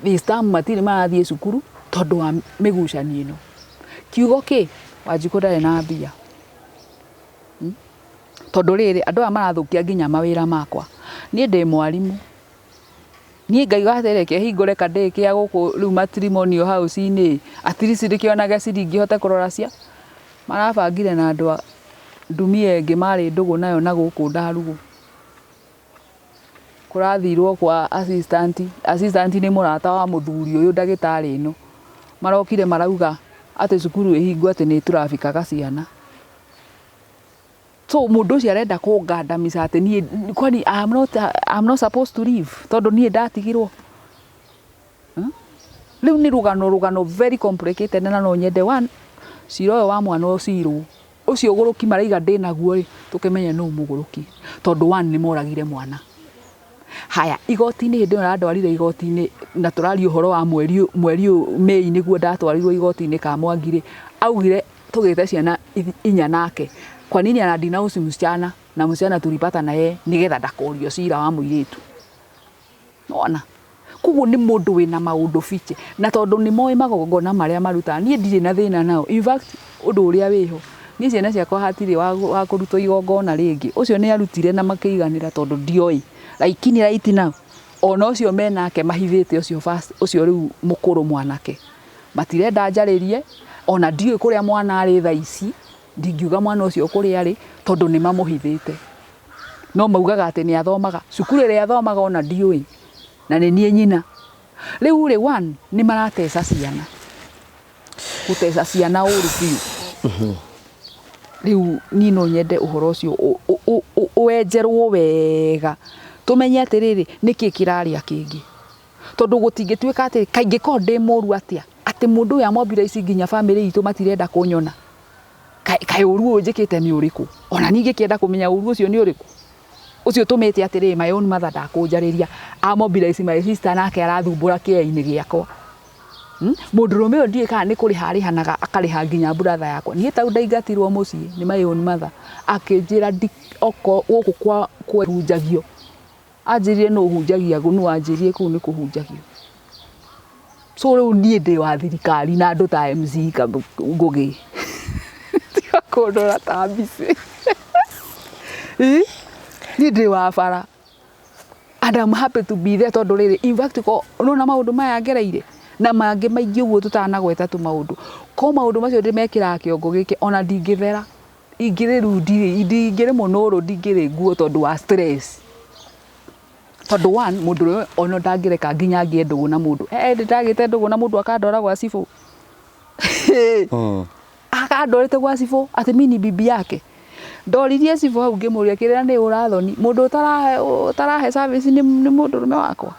this term matirĩ marathiĩ cukuru tondũ wa mĩgucanio ĩno kiugo kĩ Wanjikũ ndarĩ na mbia tondũ rĩrĩ andũ aya marathũkia nginya mawĩra makwa niĩ ndĩ mwarimũ niĩ ngaiga atĩ reke hingũre ka daycare gũkũ rĩu matrimonial house-inĩ at least ndĩkĩonage ciringi hote kũrora cia marabangire na andũ a ndumia ĩngĩ marĩ ndũgũ nayo na gũkũ ndarugũ kũrathirwo kwa assistant assistant nĩ mũrata wa mũthuri ũyũ ndagĩtarĩ ĩno marokire marauga atĩ cukuru ĩhingwo atĩ nĩ tũrabikaga ciana so mũndũ ũcio arenda kũngandamica atĩ niĩ kwani I'm not supposed to leave tondũ niĩ ndatigirwo rĩu nĩ rũgano very complicated na no nyende one cira ũyũ wa mwana ũcirwo ũcio ũgũrũki maraiga ndĩnaguo rĩ tũkĩmenye nũ mũgũrũki tondũ one nĩ moragire mwana haya igoti-inĩ hĩndĩ ĩyo ndandwarire igoti-inĩ na tũraria ũhoro wa mweri mweri ũyũ Mĩĩ nĩguo ndatwarirwo igoti-inĩ Kamwangi rĩ augire tũgĩte ciana inya nake kwa nini anadenounce msichana na msichana tulipata na yeye nigetha ndakorio cira wa mũirĩtu nona koguo nĩ mũndũ wĩna maũndũ fiche na tondũ nĩ moĩ magongona marĩa marutaga niĩ ndirĩ na thĩna nao in fact ũndũ ũrĩa wĩho niĩ ciana ciakwa hatirĩ wa kũrutwo igongona rĩngĩ ũcio nĩ arutire na makĩiganĩra tondũ ndioĩ lakini right now ona ũcio menake mahithĩte ũcio first ũcio rĩu mũkũrũ mwanake matirenda njarĩrie ona ndiũĩ kũrĩa mwana arĩ thaa ici ndingiuga mwana ũcio kũrĩa arĩ tondũ nĩ mamũhithĩte no maugaga atĩ nĩ athomaga cukuru ĩrĩa athomaga ona ndiũĩ na nĩ niĩ nyina rĩu rĩ one nĩ marateca ciana gũteca ciana ũru biũ rĩu niĩ no nyende ũhoro ũcio wenjerwo wega tũmenye atĩrĩrĩ nĩkĩ kĩrarĩa kĩngĩ tondũ gũtingĩtuĩka atĩ kaingĩ korwo ndĩ mũru atĩa atĩ mũndũ ũyũ amobilize nginya bamĩrĩ itũ matirenda kũnyona kaĩ ũru ũyũ njĩkĩte nĩ ũrĩkũ ona niĩ ngĩkĩenda kũmenya ũru ũcio nĩ ũrĩkũ ũcio ũtũmĩte atĩrĩrĩ my own mother ndakũnjarĩria amobilize my sister nake arathumbũra kĩea-inĩ gĩakwa mũndũrũme ũyũ ndiũĩ kana nĩ kũrĩha arĩhanaga akarĩha nginya brother yakwa niĩ tau ndaingatirwo mũciĩ nĩ my own mother akĩnjĩra oko gũkũ kwa kũhunjagio Anjĩrire nũ ũhunjagia nũ wanjĩrire kũu nĩ kũhunjagio. So rĩu niĩ ndĩ wa thirikari na andũ ta MC Ngũgĩ. Tiga kũndora ta mbici. Niĩ ndĩ wa bara. And I'm happy to be there tondũ rĩrĩ, in fact ko nĩwona maũndũ maya ngereire na mangĩ maingĩ ũguo tũtanagweta tũmaũndũ, ko maũndũ macio ndĩmekĩraga kĩongo gĩkĩ ona ndingĩthera. Ingĩrĩ rundi ndingĩrĩ mũnũrũ ndingĩrĩ nguo tondũ wa stress. Tondũ one mũndũ ũrĩa ona ndangĩreka nginya ngĩe ndũgũ na mũndũ. Eh ndagĩte ndũgũ na mũndũ akandwara gwa cibũ. Akandwarĩte gwa cibũ atĩ mimi ni bibi yake. Ndoririe cibũ hau ngĩmũria kĩrĩa nĩ ũrathoni mũndũ ũtarahe ũtarahe service nĩ mũndũrũme wakwa.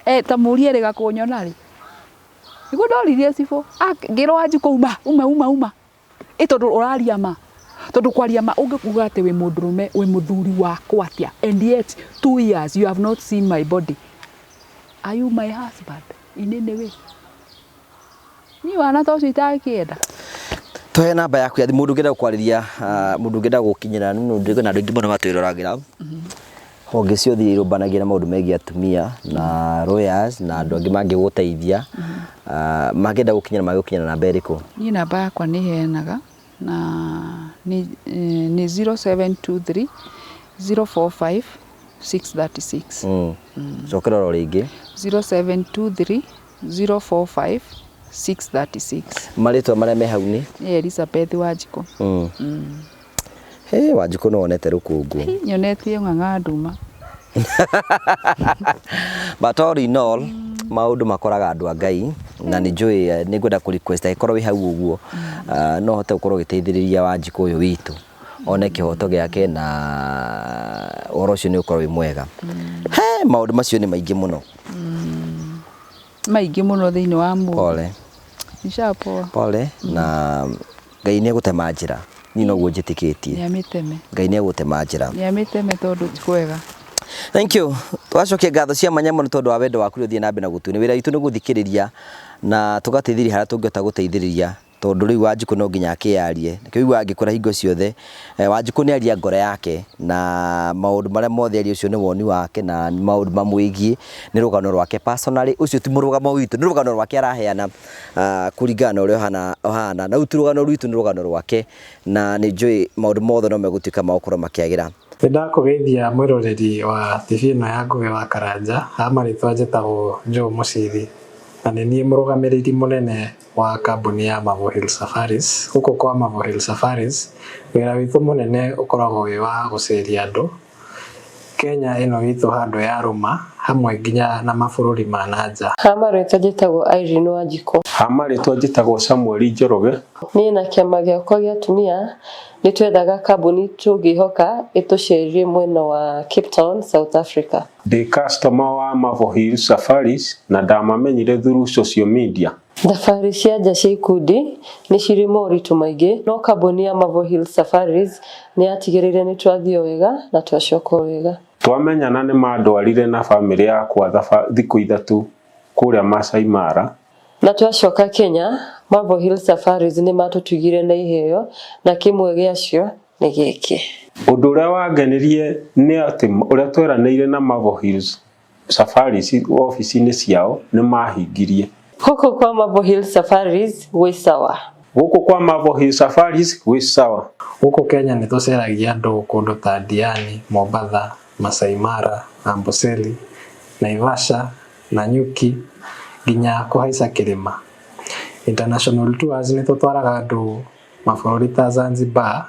Eh ta mũrie erĩga kũnyona rĩ. Nĩguo ndoririe cibũ ngĩrwo Wanjikũ uma uma uma uma. Ĩ tondũ ũraria ma. Tondũ kwaria ma ũngĩkuga atĩ wĩ mũndũrũme wĩ mũthuri wakwa atĩa and yet 2 years you have not seen my body. Are you my husband in any way? Niĩ wana ta ũcio itangĩenda. Tũhe namba yaku ya thimũ mũndũ ũngĩenda gũkwarĩria, mũndũ ũngĩenda gũkinyĩra nĩ ndĩ na andũ aingĩ mũno matwĩroragĩra. Honge ciothe iria irũmbanagia na maũndũ megiĩ atumia na lawyers na andũ angĩ mangĩgũteithia, mangĩenda gũkinyĩra magũkinyĩra namba ĩrĩkũ? Niĩ namba yakwa nĩ heanaga na nĩ 0723 045 636. Cokera oro rĩngĩ. 0723 045 636. Marĩtwa marĩa me hau nĩ? Nĩ Elizabeth Wanjikũ. Hĩ, Wanjikũ nĩ wonete rũkũngũ. Nyonetie ng'ang'a nduma. But all in all, maũndũ makoraga andũ a Ngai na nĩ njũĩ nĩ ngwenda kũ request angĩkorwo wĩ hau ũguo, no ũhote gũkorwo ũgĩteithĩrĩria Wanjikũ ũyũ witũ one kĩhoto gĩake na ũhoro ũcio nĩ ũkorwo wĩ mwega. He maũndũ macio nĩ maingĩ mũno. Maingĩ mũno thĩinĩ wa mũndũ. Pole. Nishapoa. Pole na Ngai nĩ egũtema njĩra. Niĩ noguo njĩtĩkĩtie. Nĩ amĩteme. Ngai nĩ egũtema njĩra. Nĩ amĩteme tondũ ti kwega. Thank you. Twacokia ngatho cia mwanya mũno tondũ wa wendo waku ũrĩa ũthiĩ na mbere na gũtũ. Nĩ wĩra witũ nĩ gũthikĩrĩria na tũgateithĩrĩria harĩa tũngĩhota gũteithĩrĩria tondũ rĩu Wanjikũ no nginya akĩyarie. Nĩkĩo ũiguaga ngĩkwĩra hingo ciothe, Wanjikũ nĩ aria ngoro yake na maũndũ marĩa mothe aria ũcio nĩ woni wake na maũndũ mamwĩgiĩ, nĩ rũgano rwake personally, ũcio ti mũrũgamo witũ, nĩ rũgano rwake araheana kũringana na ũrĩa ũhana. Na rĩu ti rũgano rwitũ nĩ rũgano rwake na nĩ njũĩ maũndũ mothe no megũtuĩka ma gũkorwo makĩagĩra. Nĩ ndakũgeithia mwĩroreri wa TV ĩno ya Ngũgĩ wa Karanja, ha marĩtwa njĩtagwo Joe Mũciri na nĩ niĩ mũrũgamĩrĩri mũnene wa kambuni ya Marvel Hill Safaris. Gũkũ kwa Marvel Hill Safaris, wĩra witũ mũnene ũkoragwo wĩ wa gũceria andũ Kenya ĩno itũ handũ ya rũma hamwe nginya na mabũrũri ma na nja. Ha marĩtwa njĩtagwo Irene Wanjikũ. Ha marĩtwa njĩtagwo Samuel Njoroge. Niĩ na kĩama gĩakwa gĩa atumia nĩ twethaga kambuni tũngĩhoka ĩtũcerie mwena wa Cape Town, South Africa. Ndĩ customer wa Marvel Hill Safaris na ndamamenyire through social media. Thabarĩ cia nja cia ikundi nĩ cirĩ moritũ maingĩ, no kambuni ya Marvel Hill Safaris nĩ yatigĩrĩire nĩ twathiĩ o wega na twacoka o wega. Twamenyana nĩ mandwarire na bamĩrĩ yakwa thikũ 3 kũrĩa Masai Mara. Na twacoka Kenya, Marvel Hill Safaris nĩ matũtugire na iheo na kĩmwe gĩacio nĩ gĩkĩ. Ũndũ ũrĩa wangenirie nĩ atĩ ũrĩa tweranĩire na Marvel Hills Safaris obici-inĩ ciao nĩ mahingirie. Gũkũ kwa Marvel Hill Safaris gwĩ sawa. Gũkũ kwa Marvel Hill Safaris gwĩ sawa. Gũkũ Kenya nĩ tũceragia andũ kũndũ ta Diani, Mombatha, Masai Mara, Amboseli, Naivasha, Nanyuki nginya kũhaica kĩrĩma. International tours nĩ tũtwaraga andũ mabũrũri ta Zanzibar,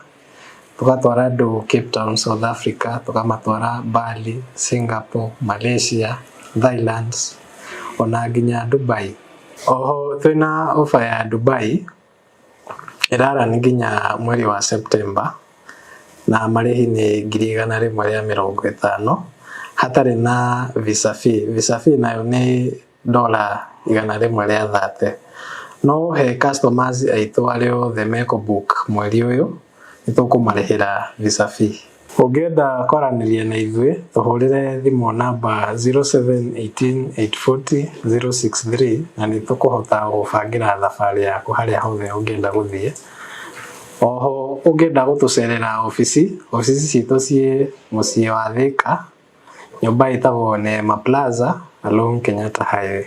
tũgatwara andũ Cape Town, South Africa, tũkamatwara Bali, Singapore, Malaysia, Thailand ona nginya Dubai. Oho twĩna offer ya Dubai ĩrarani nginya mweri wa September na marĩhi nĩ 150,000 hatarĩ na visa fee. Visa fee nayo nĩ $130. No he customers aitũ arĩa othe mekũ book mweri ũyũ nĩ tũkũmarĩhĩra visa fee. Ũngĩenda kwaranĩria na ithuĩ tũhũrĩre thimũ namba 0718 840 063 na nĩ tũkũhota gũbangĩra thabarĩ yaku harĩa hothe ũngĩenda gũthiĩ. Oho ũngĩenda gũtũcerera obici, obici citũ ciĩ mũciĩ wa Thika, Nyũmba ĩtagwo Neema Plaza along Kenyatta Highway.